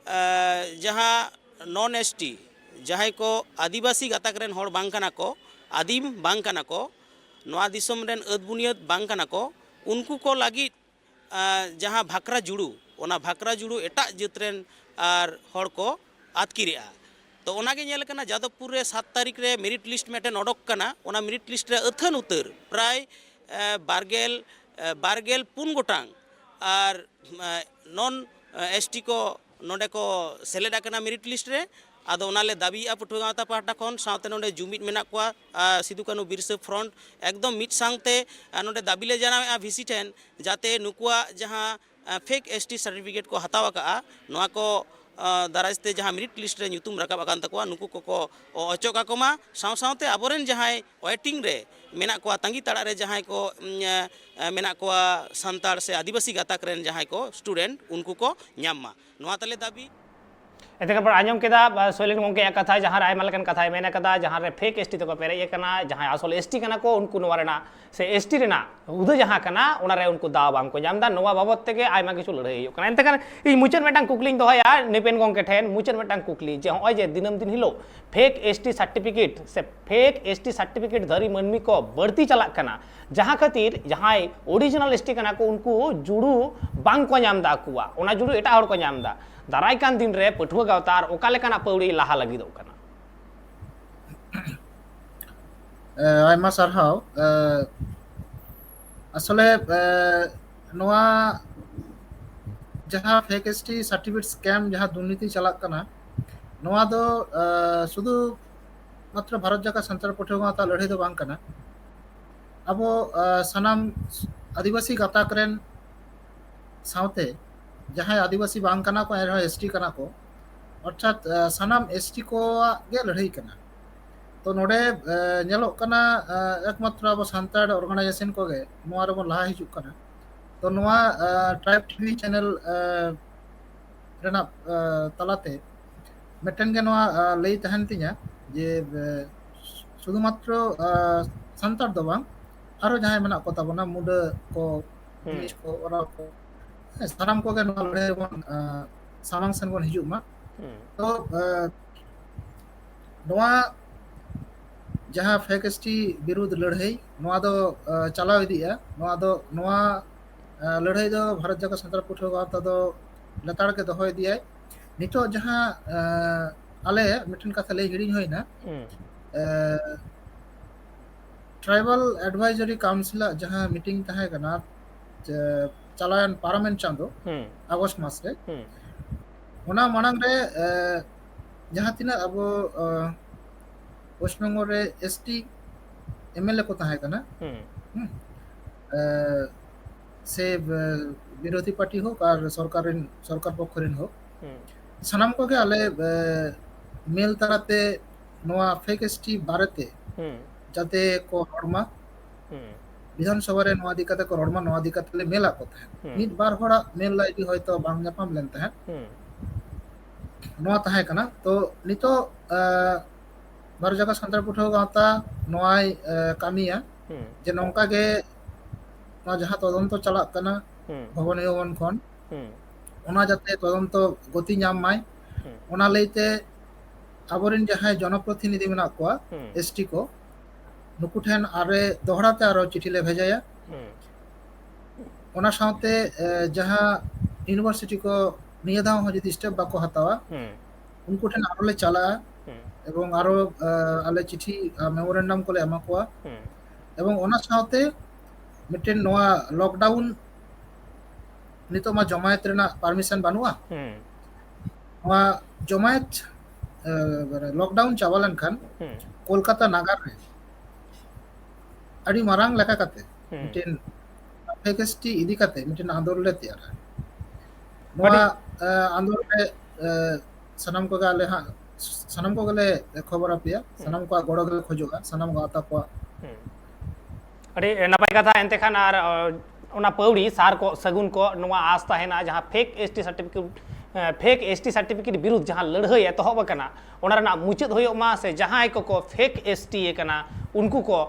ᱮ, ᱡᱟᱦᱟᱸ ᱱᱚᱱ ᱮᱥᱴᱤ, ᱡᱟᱦᱟᱸᱭ ᱠᱚ ᱟᱹᱫᱤᱵᱟᱹᱥᱤ ᱜᱟᱛᱟᱠ ᱨᱮᱱ ᱦᱚᱲ ᱵᱟᱝ ᱠᱟᱱᱟ ᱠᱚ, ᱟᱹᱫᱤᱢ ᱵᱟᱝ ᱠᱟᱱᱟ ᱠᱚ, ᱱᱚᱣᱟ ᱫᱤᱥᱚᱢ ᱨᱮᱱ ᱟᱹᱫ ᱵᱩᱱᱤᱭᱟᱹᱫ ᱵᱟᱝ ᱠᱟᱱᱟ ᱠᱚ, ᱩᱱᱠᱩ ᱠᱚ ᱞᱟᱹᱜᱤᱫ, ᱮ, ᱡᱟᱦᱟᱸ ᱵᱷᱟᱠᱨᱟ ᱡᱩᱲᱩ, ᱚᱱᱟ ᱵᱷᱟᱠᱨᱟ ᱡᱩᱲᱩ ᱮᱴᱟᱜ ᱡᱟᱹᱛ ᱨᱮᱱ ᱟᱨ ᱦᱚᱲ ᱠᱚ ᱟᱹᱛᱠᱤᱨᱮᱜᱼᱟ᱾ ᱛᱚ ᱚᱱᱟᱜᱮ ᱧᱮᱞ ᱠᱟᱱᱟ, ᱡᱟᱫᱚᱵᱽᱯᱩᱨ ᱨᱮ ᱥᱟᱛ ᱛᱟᱹᱨᱤᱠᱷ ᱨᱮ ᱢᱮᱨᱤᱴ ᱞᱤᱥᱴ ᱢᱤᱫᱴᱮᱱ ᱚᱰᱚᱠ ᱠᱟᱱᱟ, ᱚᱱᱟ ᱢᱮᱨᱤᱴ ᱞᱤᱥᱴ ᱨᱮ ᱟᱹᱛᱷᱟᱹᱱ ᱩᱛᱟᱹᱨ ᱯᱨᱟᱭ, ᱮ, ᱵᱟᱨᱜᱮᱞ, ᱮ, ᱵᱟᱨᱜᱮᱞ ᱯᱩᱱ ᱜᱚᱴᱟᱝ ᱟᱨ, ᱮ, ᱱᱚᱱ, ᱮ, ᱮᱥᱴᱤ ᱠᱚ ᱱᱚᱰᱮ ᱠᱚ ᱥᱮᱞᱮᱫ ᱟᱠᱟᱱᱟ ᱢᱮᱨᱤᱴ ᱞᱤᱥᱴ ᱨᱮ᱾ ᱟᱫᱚ ᱚᱱᱟᱞᱮ ᱫᱟᱹᱵᱤᱭᱮᱫᱼᱟ ᱯᱟᱹᱴᱷᱩᱣᱟᱹ ᱜᱟᱶᱛᱟ ᱯᱟᱦᱴᱟ ᱠᱷᱚᱱ, ᱥᱟᱶᱛᱮ ᱱᱚᱰᱮ ᱡᱩᱢᱤᱫ ᱢᱮᱱᱟᱜ ᱠᱚᱣᱟ, ᱟ, ᱥᱤᱫᱩ ᱠᱟᱹᱱᱦᱩ ᱵᱤᱨᱥᱟᱹ ᱯᱷᱨᱚᱱᱴ, ᱮᱠᱫᱚᱢ ᱢᱤᱫ ᱥᱟᱶᱛᱮ, ᱟ, ᱱᱚᱰᱮ ᱫᱟᱹᱵᱤ ᱞᱮ ᱡᱟᱱᱟᱣᱮᱫᱼᱟ ᱵᱷᱤᱥᱤ ᱴᱷᱮᱱ, ᱡᱟᱛᱮ ᱱᱩᱠᱩᱣᱟᱜ ᱡᱟᱦᱟᱸ, ᱟ, ᱯᱷᱮᱠ ᱮᱥᱴᱤ ᱥᱟᱨᱴᱤᱯᱷᱤᱠᱮᱴ ᱠᱚ ᱦᱟᱛᱟᱣ ᱟᱠᱟᱫᱼᱟ, ᱱᱚᱣᱟ ᱠᱚ, ᱟ, ᱫᱟᱨᱟᱭ ᱛᱮ ᱡᱟᱦᱟᱸ ᱢᱮᱨᱤᱴ ᱞᱤᱥᱴ ᱨᱮ ᱧᱩᱛᱩᱢ ᱨᱟᱠᱟᱵ ᱟᱠᱟᱱ ᱛᱟᱠᱚᱣᱟ, ᱱᱩᱠᱩ ᱠᱚᱠᱚ ᱚ-, ᱚᱪᱚᱜ ᱠᱟᱠᱚ ᱢᱟ᱾ ᱥᱟᱶ ᱥᱟᱶᱛᱮ ᱟᱵᱚᱨᱮᱱ ᱡᱟᱦᱟᱸᱭ ᱣᱮᱴᱤᱝ ᱨᱮ ᱢᱮᱱᱟᱜ ᱠᱚᱣᱟ, ᱛᱟᱺᱜᱤ ᱛᱟᱲᱟᱜ ᱨᱮ ᱡᱟᱦᱟᱸᱭ ᱠᱚ, ᱩᱢ, ᱟ, ᱟ, ᱢᱮᱱᱟᱜ ᱠᱚᱣᱟ ᱥᱟᱱᱛᱟᱲ ᱥᱮ ᱟᱹᱫᱤᱵᱟᱹᱥᱤ ᱜᱟᱛᱟᱠ ᱨᱮᱱ ᱡᱟᱦᱟᱸᱭ ᱠᱚ ᱥᱴᱩᱰᱮᱱᱴ, ᱩᱱᱠᱩ ᱠᱚ ᱧᱟᱢ ᱢᱟ, ᱱᱚᱣᱟ ᱛᱟᱞᱮ ᱫᱟᱹᱵᱤ᱾ ᱮᱱᱛᱮ ᱠᱷᱟᱱ ᱵᱚᱱ ᱟᱸᱡᱚᱢ ᱠᱮᱫᱟ, ᱟ, ᱥᱚᱭᱞᱮᱱ ᱜᱚᱢᱠᱮᱭᱟᱜ ᱠᱟᱛᱷᱟ, ᱡᱟᱦᱟᱸ ᱨᱮ ᱟᱭᱢᱟ ᱞᱮᱠᱟᱱ ᱠᱟᱛᱷᱟᱭ ᱢᱮᱱ ᱟᱠᱟᱫᱟ, ᱡᱟᱦᱟᱸ ᱨᱮ ᱯᱷᱮᱠ ᱮᱥᱴᱤ ᱛᱮᱠᱚ ᱯᱮᱨᱮᱡ ᱟᱠᱟᱱᱟ, ᱡᱟᱦᱟᱸᱭ ᱟᱥᱚᱞ ᱮᱥᱴᱤ ᱠᱟᱱᱟ ᱠᱚ, ᱩᱱᱠᱩ ᱱᱚᱣᱟ ᱨᱮᱱᱟᱜ ᱥᱮ ᱮᱥᱴᱤ ᱨᱮᱱᱟᱜ ᱦᱩᱫᱟᱹ ᱡᱟᱦᱟᱸ ᱠᱟᱱᱟ, ᱚᱱᱟ ᱨᱮ ᱩᱱᱠᱩ ᱫᱟᱣ ᱵᱟᱝ ᱠᱚ ᱧᱟᱢ ᱮᱫᱟ᱾ ᱱᱚᱣᱟ ᱵᱟᱵᱚᱫ ᱛᱮᱜᱮ ᱟᱭᱢᱟ ᱠᱤᱪᱷᱩ ᱞᱟᱹᱲᱦᱟᱹᱭ ᱦᱩᱭᱩᱜ ᱠᱟᱱᱟ᱾ ᱮᱱᱛᱮ ᱠᱷᱟᱱ ᱤᱧ ᱢᱩᱪᱟᱹᱫ ᱢᱤᱫᱴᱟᱝ ᱠᱩᱠᱞᱤᱧ ᱫᱚᱦᱚᱭᱟ ᱱᱤᱯᱮᱱ ᱜᱚᱢᱠᱮ ᱴᱷᱮᱱ, ᱢᱩᱪᱟᱹᱫ ᱢᱤᱫᱴᱟᱝ ᱠᱩᱠᱞᱤ, ᱡᱮ ᱱᱚᱜᱼᱚᱭ ᱡᱮ ᱫᱤᱱᱟᱹᱢ ᱫᱤᱱ ᱦᱤᱞᱳᱜ ᱯᱷᱮᱠ ᱮᱥᱴᱤ ᱥᱟᱨᱴᱤᱯᱷᱤᱠᱮᱴ ᱥᱮ ᱯᱷᱮᱠ ᱮᱥᱴᱤ ᱥᱟᱨᱴᱤᱯᱷᱤᱠᱮᱴ ᱫᱷᱟᱹᱨᱤ ᱢᱟᱹᱱᱢᱤ ᱠᱚ ᱵᱟᱹᱲᱛᱤ ᱪᱟᱞᱟᱜ ᱠᱟᱱᱟ, ᱡᱟᱦᱟᱸ ᱠᱷᱟᱹᱛᱤᱨ ᱡᱟᱦᱟᱸᱭ ᱚᱨᱤᱡᱤᱱᱟᱞ ᱮᱥᱴᱤ ᱠᱟᱱᱟ ᱠᱚ, ᱩᱱᱠᱩ ᱡᱩᱲᱩ ᱵᱟᱝ ᱠᱚ ᱧᱟᱢ ᱮᱫᱟ ᱟᱠᱚᱣᱟᱜ, ᱚᱱᱟ ᱡᱩᱲᱩ ᱮᱴᱟᱜ ᱦᱚᱲ ᱠᱚ ᱧᱟᱢ ᱮᱫᱟ᱾ ᱫᱟᱨᱟᱭ ᱠᱟᱱ ᱫᱤᱱ ᱨᱮ ᱯᱟᱹᱴᱷᱩᱣᱟᱹ ᱜᱟᱶᱛᱟ ᱟᱨ ᱚᱠᱟ ᱞᱮᱠᱟᱱᱟᱜ ᱯᱟᱹᱣᱲᱤ ᱞᱟᱦᱟ ᱞᱟᱹᱜᱤᱫᱚᱜ ᱠᱟᱱᱟ? ᱮ, ᱟᱭᱢᱟ ᱥᱟᱨᱦᱟᱣ᱾ ᱮ, ᱟᱥᱚᱞᱮ, ᱮ, ᱱᱚᱣᱟ ᱡᱟᱦᱟᱸ fake S T certificate scam, ᱡᱟᱦᱟᱸ ᱫᱩᱨᱱᱤᱛᱤ ᱪᱟᱞᱟᱜ ᱠᱟᱱᱟ, ᱱᱚᱣᱟ ᱫᱚ, ᱮ, ᱥᱩᱫᱷᱩ ᱢᱟᱛᱨᱚ ᱵᱷᱟᱨᱚᱛ ᱡᱟᱠᱟᱛ ᱥᱟᱱᱛᱟᱲ ᱯᱟᱹᱴᱷᱩᱣᱟᱹ ᱜᱟᱶᱛᱟ ᱞᱟᱹᱲᱦᱟᱹᱭ ᱫᱚ ᱵᱟᱝ ᱠᱟᱱᱟ᱾ ᱟᱵᱚ, ᱮ, ᱥᱟᱱᱟᱢ ᱟᱹᱫᱤᱵᱟᱹᱥᱤ ᱜᱟᱛᱟᱠ ᱨᱮᱱ ᱥᱟᱶᱛᱮ ᱡᱟᱦᱟᱸᱭ ᱟᱹᱫᱤᱵᱟᱹᱥᱤ ᱵᱟᱝ ᱠᱟᱱᱟ ᱠᱚ, ᱮᱱ ᱨᱮᱦᱚᱸ ᱮᱥ ᱴᱤ ᱠᱟᱱᱟ ᱠᱚ, ᱚᱨᱛᱷᱟᱛ, ᱮ, ᱥᱟᱱᱟᱢ ᱮᱥ ᱴᱤ ᱠᱚᱣᱟᱜ ᱜᱮ ᱞᱟᱹᱲᱦᱟᱹᱭ ᱠᱟᱱᱟ᱾ ᱛᱚ ᱱᱚᱰᱮ, ᱮ, ᱧᱮᱞᱚᱜ ᱠᱟᱱᱟ, ᱮ, ᱮᱠᱢᱟᱛᱨᱚ ᱟᱵᱚ ᱥᱟᱱᱛᱟᱲ ᱚᱨᱜᱟᱱᱟᱭᱡᱮᱥᱚᱱ ᱠᱚᱜᱮ ᱱᱚᱣᱟ ᱨᱮᱵᱚᱱ ᱞᱟᱦᱟ ᱦᱤᱡᱩᱜ ᱠᱟᱱᱟ᱾ ᱛᱚ ᱱᱚᱣᱟ, ᱮ, ᱴᱨᱟᱭᱤᱵᱽ ᱴᱤ ᱵᱷᱤ ᱪᱮᱱᱮᱞ, ᱮ, ᱨᱮᱱᱟᱜ, ᱮ, ᱛᱟᱞᱟᱛᱮ ᱢᱤᱫᱴᱮᱱ ᱜᱮ ᱱᱚᱣᱟ, ᱮ, ᱞᱟᱹᱭ ᱛᱟᱦᱮᱱ ᱛᱤᱧᱟ ᱡᱮ, ᱮ, ᱥᱩᱫᱷᱩᱢᱟᱛᱨᱚ, ᱮ, ᱥᱟᱱᱛᱟᱲ ᱫᱚ ᱵᱟᱝ, ᱟᱨᱚ ᱡᱟᱦᱟᱸᱭ ᱢᱮᱱᱟᱜ ᱠᱚ ᱛᱟᱵᱚᱱᱟ, ᱢᱩᱰᱟᱹ ᱠᱚ, ᱦᱩᱸ᱾ ᱵᱷᱤᱞᱮᱡᱽ ᱠᱚ, ᱚᱨᱟ ᱠᱚ, ᱦᱮᱸ, ᱥᱟᱱᱟᱢ ᱠᱚᱜᱮ ᱱᱚᱣᱟ ᱞᱟᱹᱲᱦᱟᱹᱭ ᱵᱚᱱ, ᱮ, ᱥᱟᱢᱟᱝ ᱥᱮᱱ ᱵᱚᱱ ᱦᱤᱡᱩᱜ ᱢᱟ᱾ ᱦᱩᱸ᱾ ᱛᱚ, ᱮ, ᱱᱚᱣᱟ ᱡᱟᱦᱟᱸ ᱯᱷᱮᱠ ᱮᱥ ᱴᱤ ᱵᱤᱨᱩᱫᱷ ᱞᱟᱹᱲᱦᱟᱹᱭ, ᱱᱚᱣᱟ ᱫᱚ, ᱮ, ᱪᱟᱞᱟᱣ ᱤᱫᱤᱜᱼᱟ᱾ ᱱᱚᱣᱟ ᱫᱚ, ᱱᱚᱣᱟ, ᱮ, ᱞᱟᱹᱲᱦᱟᱹᱭ ᱫᱚ ᱵᱷᱟᱨᱚᱛ ᱡᱟᱠᱟᱛ ᱥᱟᱱᱛᱟᱲ ᱯᱟᱹᱴᱷᱩᱣᱟᱹ ᱜᱟᱶᱛᱟ ᱫᱚ ᱞᱮᱛᱟᱲ ᱜᱮ ᱫᱚᱦᱚ ᱤᱫᱤᱭᱟᱭ᱾ ᱱᱤᱛᱚᱜ ᱡᱟᱦᱟᱸ, ᱮ, ᱟᱞᱮ ᱢᱤᱫᱴᱮᱱ ᱠᱟᱛᱷᱟ ᱞᱟᱹᱭ ᱦᱤᱲᱤᱧ ᱦᱩᱭᱱᱟ, ᱦᱩᱸ᱾ ᱮ, ᱴᱨᱟᱭᱵᱟᱞ ᱮᱰᱵᱷᱟᱭᱡᱟᱨᱤ ᱠᱟᱣᱩᱱᱥᱤᱞᱟᱜ ᱡᱟᱦᱟᱸ ᱢᱤᱴᱤᱝ ᱛᱟᱦᱮᱸ ᱠᱟᱱᱟ, ᱪᱮ, ᱪᱟᱞᱟᱣᱮᱱ ᱯᱟᱨᱚᱢᱮᱱ ᱪᱟᱸᱫᱚ, ᱦᱩᱸ᱾ ᱟᱜᱚᱥᱴ ᱢᱟᱥ ᱨᱮ, ᱦᱩᱸ᱾ ᱚᱱᱟ ᱢᱟᱲᱟᱝ ᱨᱮ, ᱮ, ᱡᱟᱦᱟᱸ ᱛᱤᱱᱟᱹᱜ ᱟᱵᱚ, ᱮ, ᱯᱚᱥᱪᱤᱢ ᱵᱚᱝᱜᱚ ᱨᱮ S T M L A ᱠᱚ ᱛᱟᱦᱮᱸ ᱠᱟᱱᱟ, ᱦᱩᱸ᱾ ᱦᱩᱸ, ᱮ, ᱥᱮ, ᱮ, ᱵᱤᱨᱳᱫᱷᱤ ᱯᱟᱨᱴᱤ ᱦᱳᱠ ᱟᱨ ᱥᱚᱨᱠᱟᱨ ᱨᱮᱱ, ᱥᱚᱨᱠᱟᱨ ᱯᱚᱠᱠᱷᱚ ᱨᱮᱱ ᱦᱳᱠ, ᱦᱩᱸ᱾ ᱥᱟᱱᱟᱢ ᱠᱚᱜᱮ ᱟᱞᱮ, ᱮ, ᱢᱮᱞ ᱛᱟᱞᱟᱛᱮ ᱱᱚᱣᱟ ᱯᱷᱮᱠ ᱮᱥ ᱴᱤ ᱵᱟᱨᱮᱛᱮ ᱦᱩᱸ᱾ ᱡᱟᱛᱮ ᱠᱚ ᱨᱚᱲ ᱢᱟ, ᱦᱩᱸ᱾ ᱵᱤᱫᱷᱟᱱ ᱥᱚᱵᱷᱟ ᱨᱮ ᱱᱚᱣᱟ ᱤᱫᱤ ᱠᱟᱛᱮ ᱠᱚ ᱨᱚᱲ ᱢᱟ, ᱱᱚᱣᱟ ᱤᱫᱤ ᱠᱟᱛᱮ ᱞᱮ ᱢᱮᱞᱟᱜ ᱠᱚ ᱛᱟᱦᱮᱸᱫ᱾ ᱦᱩᱸ᱾ ᱢᱤᱫ ᱵᱟᱨ ᱦᱚᱲᱟᱜ ᱢᱮᱞ ᱟᱭᱰᱤ ᱦᱚᱭᱛᱚ ᱵᱟᱝ ᱧᱟᱯᱟᱢ ᱞᱮᱱ ᱛᱟᱦᱮᱸᱫ᱾ ᱦᱩᱸ᱾ ᱱᱚᱣᱟ ᱛᱟᱦᱮᱸ ᱠᱟᱱᱟ᱾ ᱛᱚ ᱱᱤᱛᱚᱜ, ᱮ, ᱵᱷᱟᱨᱚᱛ ᱡᱟᱠᱟᱛ ᱥᱟᱱᱛᱟᱲ ᱯᱟᱹᱴᱷᱩᱣᱟᱹ ᱜᱟᱶᱛᱟ ᱱᱚᱣᱟᱭ, ᱮ, ᱠᱟᱹᱢᱤᱭᱟ ᱦᱩᱸ᱾ ᱡᱮ ᱱᱚᱝᱠᱟ ᱜᱮ ᱱᱚᱣᱟ ᱡᱟᱦᱟᱸ ᱛᱚᱫᱚᱱᱛᱚ ᱪᱟᱞᱟᱜ ᱠᱟᱱᱟ ᱦᱩᱸ᱾ ᱵᱷᱚᱵᱚᱱ ᱵᱷᱚᱵᱚᱱ ᱠᱷᱚᱱ, ᱦᱩᱸ᱾ ᱚᱱᱟ ᱡᱟᱛᱮ ᱛᱚᱫᱚᱱᱛᱚ ᱜᱚᱛᱤ ᱧᱟᱢ ᱢᱟᱭ, ᱦᱩᱸ᱾ ᱚᱱᱟ ᱞᱟᱹᱭᱛᱮ ᱟᱵᱚᱨᱮᱱ ᱡᱟᱦᱟᱸᱭ ᱡᱚᱱᱚᱯᱨᱚᱛᱤᱱᱤᱫᱷᱤ ᱢᱮᱱᱟᱜ ᱠᱚᱣᱟ, ᱦᱩᱸ᱾ ᱮᱥ ᱴᱤ ᱠᱚ, ᱱᱩᱠᱩ ᱴᱷᱮᱱ ᱟᱨᱮ ᱫᱚᱦᱲᱟ ᱛᱮ ᱟᱨᱚ ᱪᱤᱴᱷᱤ ᱞᱮ ᱵᱷᱮᱡᱟᱭᱟ᱾ ᱦᱩᱸ᱾ ᱚᱱᱟ ᱥᱟᱶᱛᱮ, ᱮ, ᱡᱟᱦᱟᱸ ᱤᱭᱩᱱᱤᱵᱷᱟᱨᱥᱤᱴᱤ ᱠᱚ ᱱᱤᱭᱟᱹ ᱫᱷᱟᱣ ᱦᱚᱸ ᱡᱩᱫᱤ ᱥᱴᱮᱯ ᱵᱟᱠᱚ ᱦᱟᱛᱟᱣᱟ, ᱦᱩᱸ ᱩᱱᱠᱩ ᱴᱷᱮᱱ ᱟᱨᱚ ᱞᱮ ᱪᱟᱞᱟᱜᱼᱟ᱾ ᱦᱩᱸ ᱮᱵᱚᱝ ᱟᱨᱚ ᱟᱞᱮ ᱪᱤᱴᱷᱤ, ᱢᱮᱢᱳᱨᱮᱱᱰᱟᱢ ᱠᱚᱞᱮ ᱮᱢᱟ ᱠᱚᱣᱟ᱾ ᱦᱩᱸ ᱮᱵᱚᱝ ᱚᱱᱟ ᱥᱟᱶᱛᱮ ᱢᱤᱫᱴᱮᱱ ᱱᱚᱣᱟ ᱞᱚᱠᱰᱟᱣᱩᱱ, ᱱᱤᱛᱚᱜ ᱢᱟ ᱡᱚᱢᱟᱭᱮᱛ ᱨᱮᱱᱟᱜ ᱯᱟᱨᱢᱤᱥᱚᱱ ᱵᱟᱹᱱᱩᱜᱼᱟ᱾ ᱦᱩᱸ ᱱᱚᱣᱟ ᱡᱚᱢᱟᱭᱮᱛ ᱞᱚᱠᱰᱟᱣᱩᱱ ᱪᱟᱵᱟ ᱞᱮᱱᱠᱷᱟᱱ ᱦᱩᱸ ᱠᱳᱞᱠᱟᱛᱟ ᱱᱟᱜᱟᱨ ᱨᱮ ᱟᱹᱰᱤ ᱢᱟᱨᱟᱝ ᱞᱮᱠᱟ ᱠᱟᱛᱮ ᱦᱩᱸ ᱢᱤᱫᱴᱮᱱ ᱯᱷᱮᱠ ᱮᱥᱴᱤ ᱤᱫᱤ ᱠᱟᱛᱮ ᱢᱤᱫᱴᱮᱱ ᱟᱸᱫᱳᱲ ᱞᱮ ᱛᱮᱭᱟᱨᱟ᱾ ᱱᱚᱣᱟ ᱟᱸᱫᱳᱲ ᱨᱮ ᱥᱟᱱᱟᱢ ᱠᱚᱜᱮ ᱟᱞᱮ ᱦᱟᱸᱜ ᱥᱟᱱᱟᱢ ᱠᱚᱜᱮᱞᱮ ᱠᱷᱚᱵᱚᱨ ᱟᱯᱮᱭᱟ᱾ ᱥᱟᱱᱟᱢ ᱠᱚᱣᱟᱜ ᱜᱚᱲᱚ ᱜᱮᱞᱮ ᱠᱷᱚᱡᱚᱜᱼᱟ, ᱥᱟᱱᱟᱢ ᱜᱟᱶᱛᱟ ᱠᱚᱣᱟᱜ᱾ ᱦᱩᱸ᱾ ᱟᱹᱰᱤ ᱱᱟᱯᱟᱭ ᱠᱟᱛᱷᱟ᱾ ᱮᱱᱛᱮ ᱠᱷᱟᱱ ᱟᱨ ᱚᱱᱟ ᱯᱟᱹᱣᱲᱤ ᱥᱟᱨ ᱠᱚ ᱥᱟᱹᱜᱩᱱ ᱠᱚ ᱱᱚᱣᱟ ᱟᱸᱥ ᱛᱟᱦᱮᱱᱟ, ᱡᱟᱦᱟᱸ fake ST certificate fake ST certificate ᱵᱤᱨᱩᱫᱽ ᱡᱟᱦᱟᱸ ᱞᱟᱹᱲᱦᱟᱹᱭ ᱮᱛᱚᱦᱚᱵ ᱟᱠᱟᱱᱟ, ᱚᱱᱟ ᱨᱮᱱᱟᱜ ᱢᱩᱪᱟᱹᱫ ᱦᱩᱭᱩᱜ ᱢᱟ, ᱥᱮ ᱡᱟᱦᱟᱸᱭ ᱠᱚᱠᱚ ᱯᱷᱮᱠ ᱮᱥᱴᱤ ᱟᱠᱟᱱᱟ ᱩᱱᱠᱩ ᱠᱚ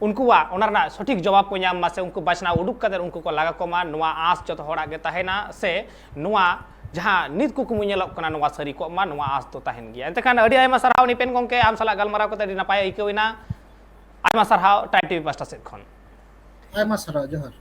ᱩᱱᱠᱩᱣᱟᱜ ᱚᱱᱟ ᱨᱮᱱᱟᱜ ᱥᱚᱴᱷᱤᱠ ᱡᱚᱵᱟᱵ ᱠᱚ ᱧᱟᱢ ᱢᱟ, ᱥᱮ ᱩᱱᱠᱩ ᱵᱟᱪᱷᱱᱟᱣ ᱩᱰᱩᱠ ᱠᱟᱛᱮ ᱩᱱᱠᱩ ᱠᱚ ᱞᱟᱜᱟ ᱠᱚᱢᱟ᱾ ᱱᱚᱣᱟ ᱟᱸᱥ ᱡᱚᱛᱚ ᱦᱚᱲᱟᱜ ᱜᱮ ᱛᱟᱦᱮᱱᱟ, ᱥᱮ ᱱᱚᱣᱟ ᱡᱟᱦᱟᱸ ᱱᱤᱛ ᱠᱩᱠᱢᱩ ᱧᱮᱞᱚᱜ ᱠᱟᱱᱟ ᱱᱚᱣᱟ ᱥᱟᱹᱨᱤ ᱠᱚᱜ ᱢᱟ, ᱱᱚᱣᱟ ᱟᱸᱥ ᱫᱚ ᱛᱟᱦᱮᱱ ᱜᱮᱭᱟ᱾ ᱮᱱᱛᱮ ᱠᱷᱟᱱ ᱟᱹᱰᱤ ᱟᱭᱢᱟ ᱥᱟᱨᱦᱟᱣ ᱱᱤᱯᱮᱱ ᱜᱚᱢᱠᱮ, ᱟᱢ ᱥᱟᱞᱟᱜ ᱜᱟᱞᱢᱟᱨᱟᱣ ᱠᱟᱛᱮ ᱟᱹᱰᱤ ᱱᱟᱯᱟᱭ ᱟᱹᱭᱠᱟᱹᱣ ᱮᱱᱟ᱾ ᱟᱭᱢᱟ ᱥᱟᱨᱦᱟᱣ ᱴᱟᱭᱤᱢ ᱴᱤᱵᱷᱤ ᱯᱟᱥᱴᱟ ᱥᱮᱫ ᱠᱷᱚᱱ᱾ ᱟᱭᱢᱟ ᱥᱟᱨᱦᱟᱣ, ᱡᱚᱦᱟᱨ᱾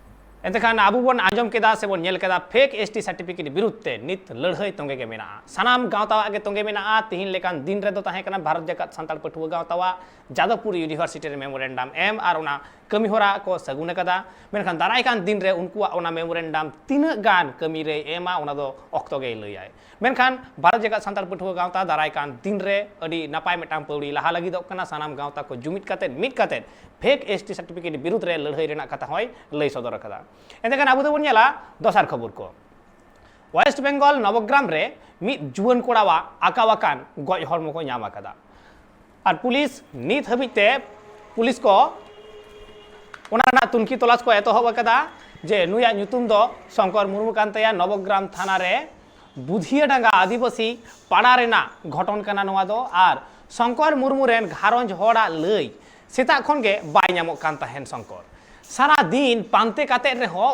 ᱮᱱᱛᱮ ᱠᱷᱟᱱ ᱟᱵᱚ ᱵᱚᱱ ᱟᱸᱡᱚᱢ ᱠᱮᱫᱟ ᱥᱮ ᱵᱚᱱ ᱧᱮᱞ ᱠᱮᱫᱟ, ᱯᱷᱮᱠ ᱮᱥᱴᱤ ᱥᱟᱨᱴᱤᱯᱷᱤᱠᱮᱴ ᱵᱤᱨᱩᱫᱷ ᱛᱮ ᱱᱤᱛ ᱞᱟᱹᱲᱦᱟᱹᱭ ᱛᱚᱸᱜᱮ ᱜᱮ ᱢᱮᱱᱟᱜᱼᱟ, ᱥᱟᱱᱟᱢ ᱜᱟᱶᱛᱟᱣᱟᱜ ᱜᱮ ᱛᱚᱸᱜᱮ ᱢᱮᱱᱟᱜᱼᱟ᱾ ᱛᱤᱦᱤᱧ ᱞᱮᱠᱟᱱ ᱫᱤᱱ ᱨᱮᱫᱚ ᱛᱟᱦᱮᱸ ᱠᱟᱱᱟ ᱵᱷᱟᱨᱚᱛ ᱡᱟᱠᱟᱛ ᱥᱟᱱᱛᱟᱲ ᱯᱟᱹᱴᱷᱩᱣᱟᱹ ᱜᱟᱶᱛᱟᱣᱟᱜ ᱡᱟᱫᱚᱵᱯᱩᱨ ᱤᱭᱩᱱᱤᱵᱷᱟᱨᱥᱤᱴᱤ ᱨᱮ ᱢᱮᱢᱳᱨᱮᱱᱰᱟᱢ ᱮᱢ ᱟᱨ ᱚᱱᱟ ᱠᱟᱹᱢᱤ ᱦᱚᱨᱟ ᱠᱚ ᱥᱟᱹᱜᱩᱱ ᱟᱠᱟᱫᱟ᱾ ᱢᱮᱱᱠᱷᱟᱱ ᱫᱟᱨᱟᱭ ᱠᱟᱱ ᱫᱤᱱ ᱨᱮ ᱩᱱᱠᱩᱣᱟᱜ ᱚᱱᱟ ᱢᱮᱢᱳᱨᱮᱱᱰᱟᱢ ᱛᱤᱱᱟᱹᱜ ᱜᱟᱱ ᱠᱟᱹᱢᱤ ᱨᱮᱭ ᱮᱢᱟ, ᱚᱱᱟ ᱫᱚ ᱚᱠᱛᱚ ᱜᱮᱭ ᱞᱟᱹᱭᱟᱭ᱾ ᱢᱮᱱᱠᱷᱟᱱ ᱵᱷᱟᱨᱚᱛ ᱡᱟᱠᱟᱛ ᱥᱟᱱᱛᱟᱲ ᱯᱟᱹᱴᱷᱩᱣᱟᱹ ᱜᱟᱶᱛᱟ ᱫᱟᱨᱟᱭ ᱠᱟᱱ ᱫᱤᱱ ᱨᱮ ᱟᱹᱰᱤ ᱱᱟᱯᱟᱭ ᱢᱤᱫᱴᱟᱝ ᱯᱟᱹᱣᱲᱤ ᱞᱟᱦᱟ ᱞᱟᱹᱜᱤᱫᱚᱜ ᱠᱟᱱᱟ᱾ ᱥᱟᱱᱟᱢ ᱜᱟᱶᱛᱟ ᱠᱚ ᱡᱩᱢᱤᱫ ᱠᱟᱛᱮᱫ, ᱢᱤᱫ ᱠᱟᱛᱮᱫ ᱯᱷᱮᱠ ᱮᱥᱴᱤ ᱥᱟᱨᱴᱤᱯᱷᱤᱠᱮᱴ ᱵᱤᱨᱩᱫᱽ ᱨᱮ ᱞᱟᱹᱲᱦᱟᱹᱭ ᱨᱮᱱᱟᱜ ᱠᱟᱛᱷᱟ ᱦᱚᱸᱭ ᱞᱟᱹᱭ ᱥᱚᱫᱚᱨ ᱟᱠᱟᱫᱟ᱾ ᱮᱱᱛᱮ ᱠᱷᱟᱱ ᱟᱵᱚ ᱫᱚᱵᱚᱱ ᱧᱮᱞᱟ ᱫᱚᱥᱟᱨ ᱠᱷᱚᱵᱚᱨ ᱠᱚ᱾ ᱳᱭᱮᱥᱴ ᱵᱮᱝᱜᱚᱞ ᱱᱚᱵᱚᱜᱨᱟᱢ ᱨᱮ ᱢᱤᱫ ᱡᱩᱣᱟᱹᱱ ᱠᱚᱲᱟᱣᱟᱜ ᱟᱠᱟᱣ ᱟᱠᱟᱱ ᱜᱚᱡ ᱦᱚᱲᱢᱚ ᱠᱚ ᱧᱟᱢ ᱟᱠᱟᱫᱟ᱾ ᱟᱨ ᱯᱩᱞᱤᱥ ᱱᱤᱛ ᱦᱟᱹᱵᱤᱡ ᱛᱮ ᱯᱩᱞᱤᱥ ᱠᱚ ᱚᱱᱟ ᱨᱮᱱᱟᱜ ᱛᱩᱱᱠᱷᱤ ᱛᱚᱞᱟᱥ ᱠᱚ ᱮᱛᱚᱦᱚᱵ ᱟᱠᱟᱫᱟ ᱡᱮ ᱱᱩᱭᱟᱜ ᱧᱩᱛᱩᱢ ᱫᱚ ᱥᱚᱝᱠᱚᱨ ᱢᱩᱨᱢᱩ ᱠᱟᱱ ᱛᱟᱭᱟ᱾ ᱱᱚᱵᱚᱜᱨᱟᱢ ᱛᱷᱟᱱᱟ ᱨᱮ ᱵᱩᱫᱷᱤᱭᱟᱹ ᱰᱟᱸᱜᱟ ᱟᱹᱫᱤᱵᱟᱹᱥᱤ ᱯᱟᱲᱟ ᱨᱮᱱᱟᱜ ᱜᱷᱚᱴᱚᱱ ᱠᱟᱱᱟ ᱱᱚᱣᱟ ᱫᱚ᱾ ᱟᱨ ᱥᱚᱝᱠᱚᱨ ᱢᱩᱨᱢᱩ ᱨᱮᱱ ᱜᱷᱟᱨᱚᱸᱡᱽ ᱦᱚᱲᱟᱜ ᱞᱟᱹᱭ, ᱥᱮᱛᱟᱜ ᱠᱷᱚᱱ ᱜᱮ ᱵᱟᱭ ᱧᱟᱢᱚᱜ ᱠᱟᱱ ᱛᱟᱦᱮᱱ ᱥᱚᱝᱠᱚᱨ᱾ ᱥᱟᱨᱟ ᱫᱤᱱ ᱯᱟᱱᱛᱮ ᱠᱟᱛᱮ ᱨᱮᱦᱚᱸ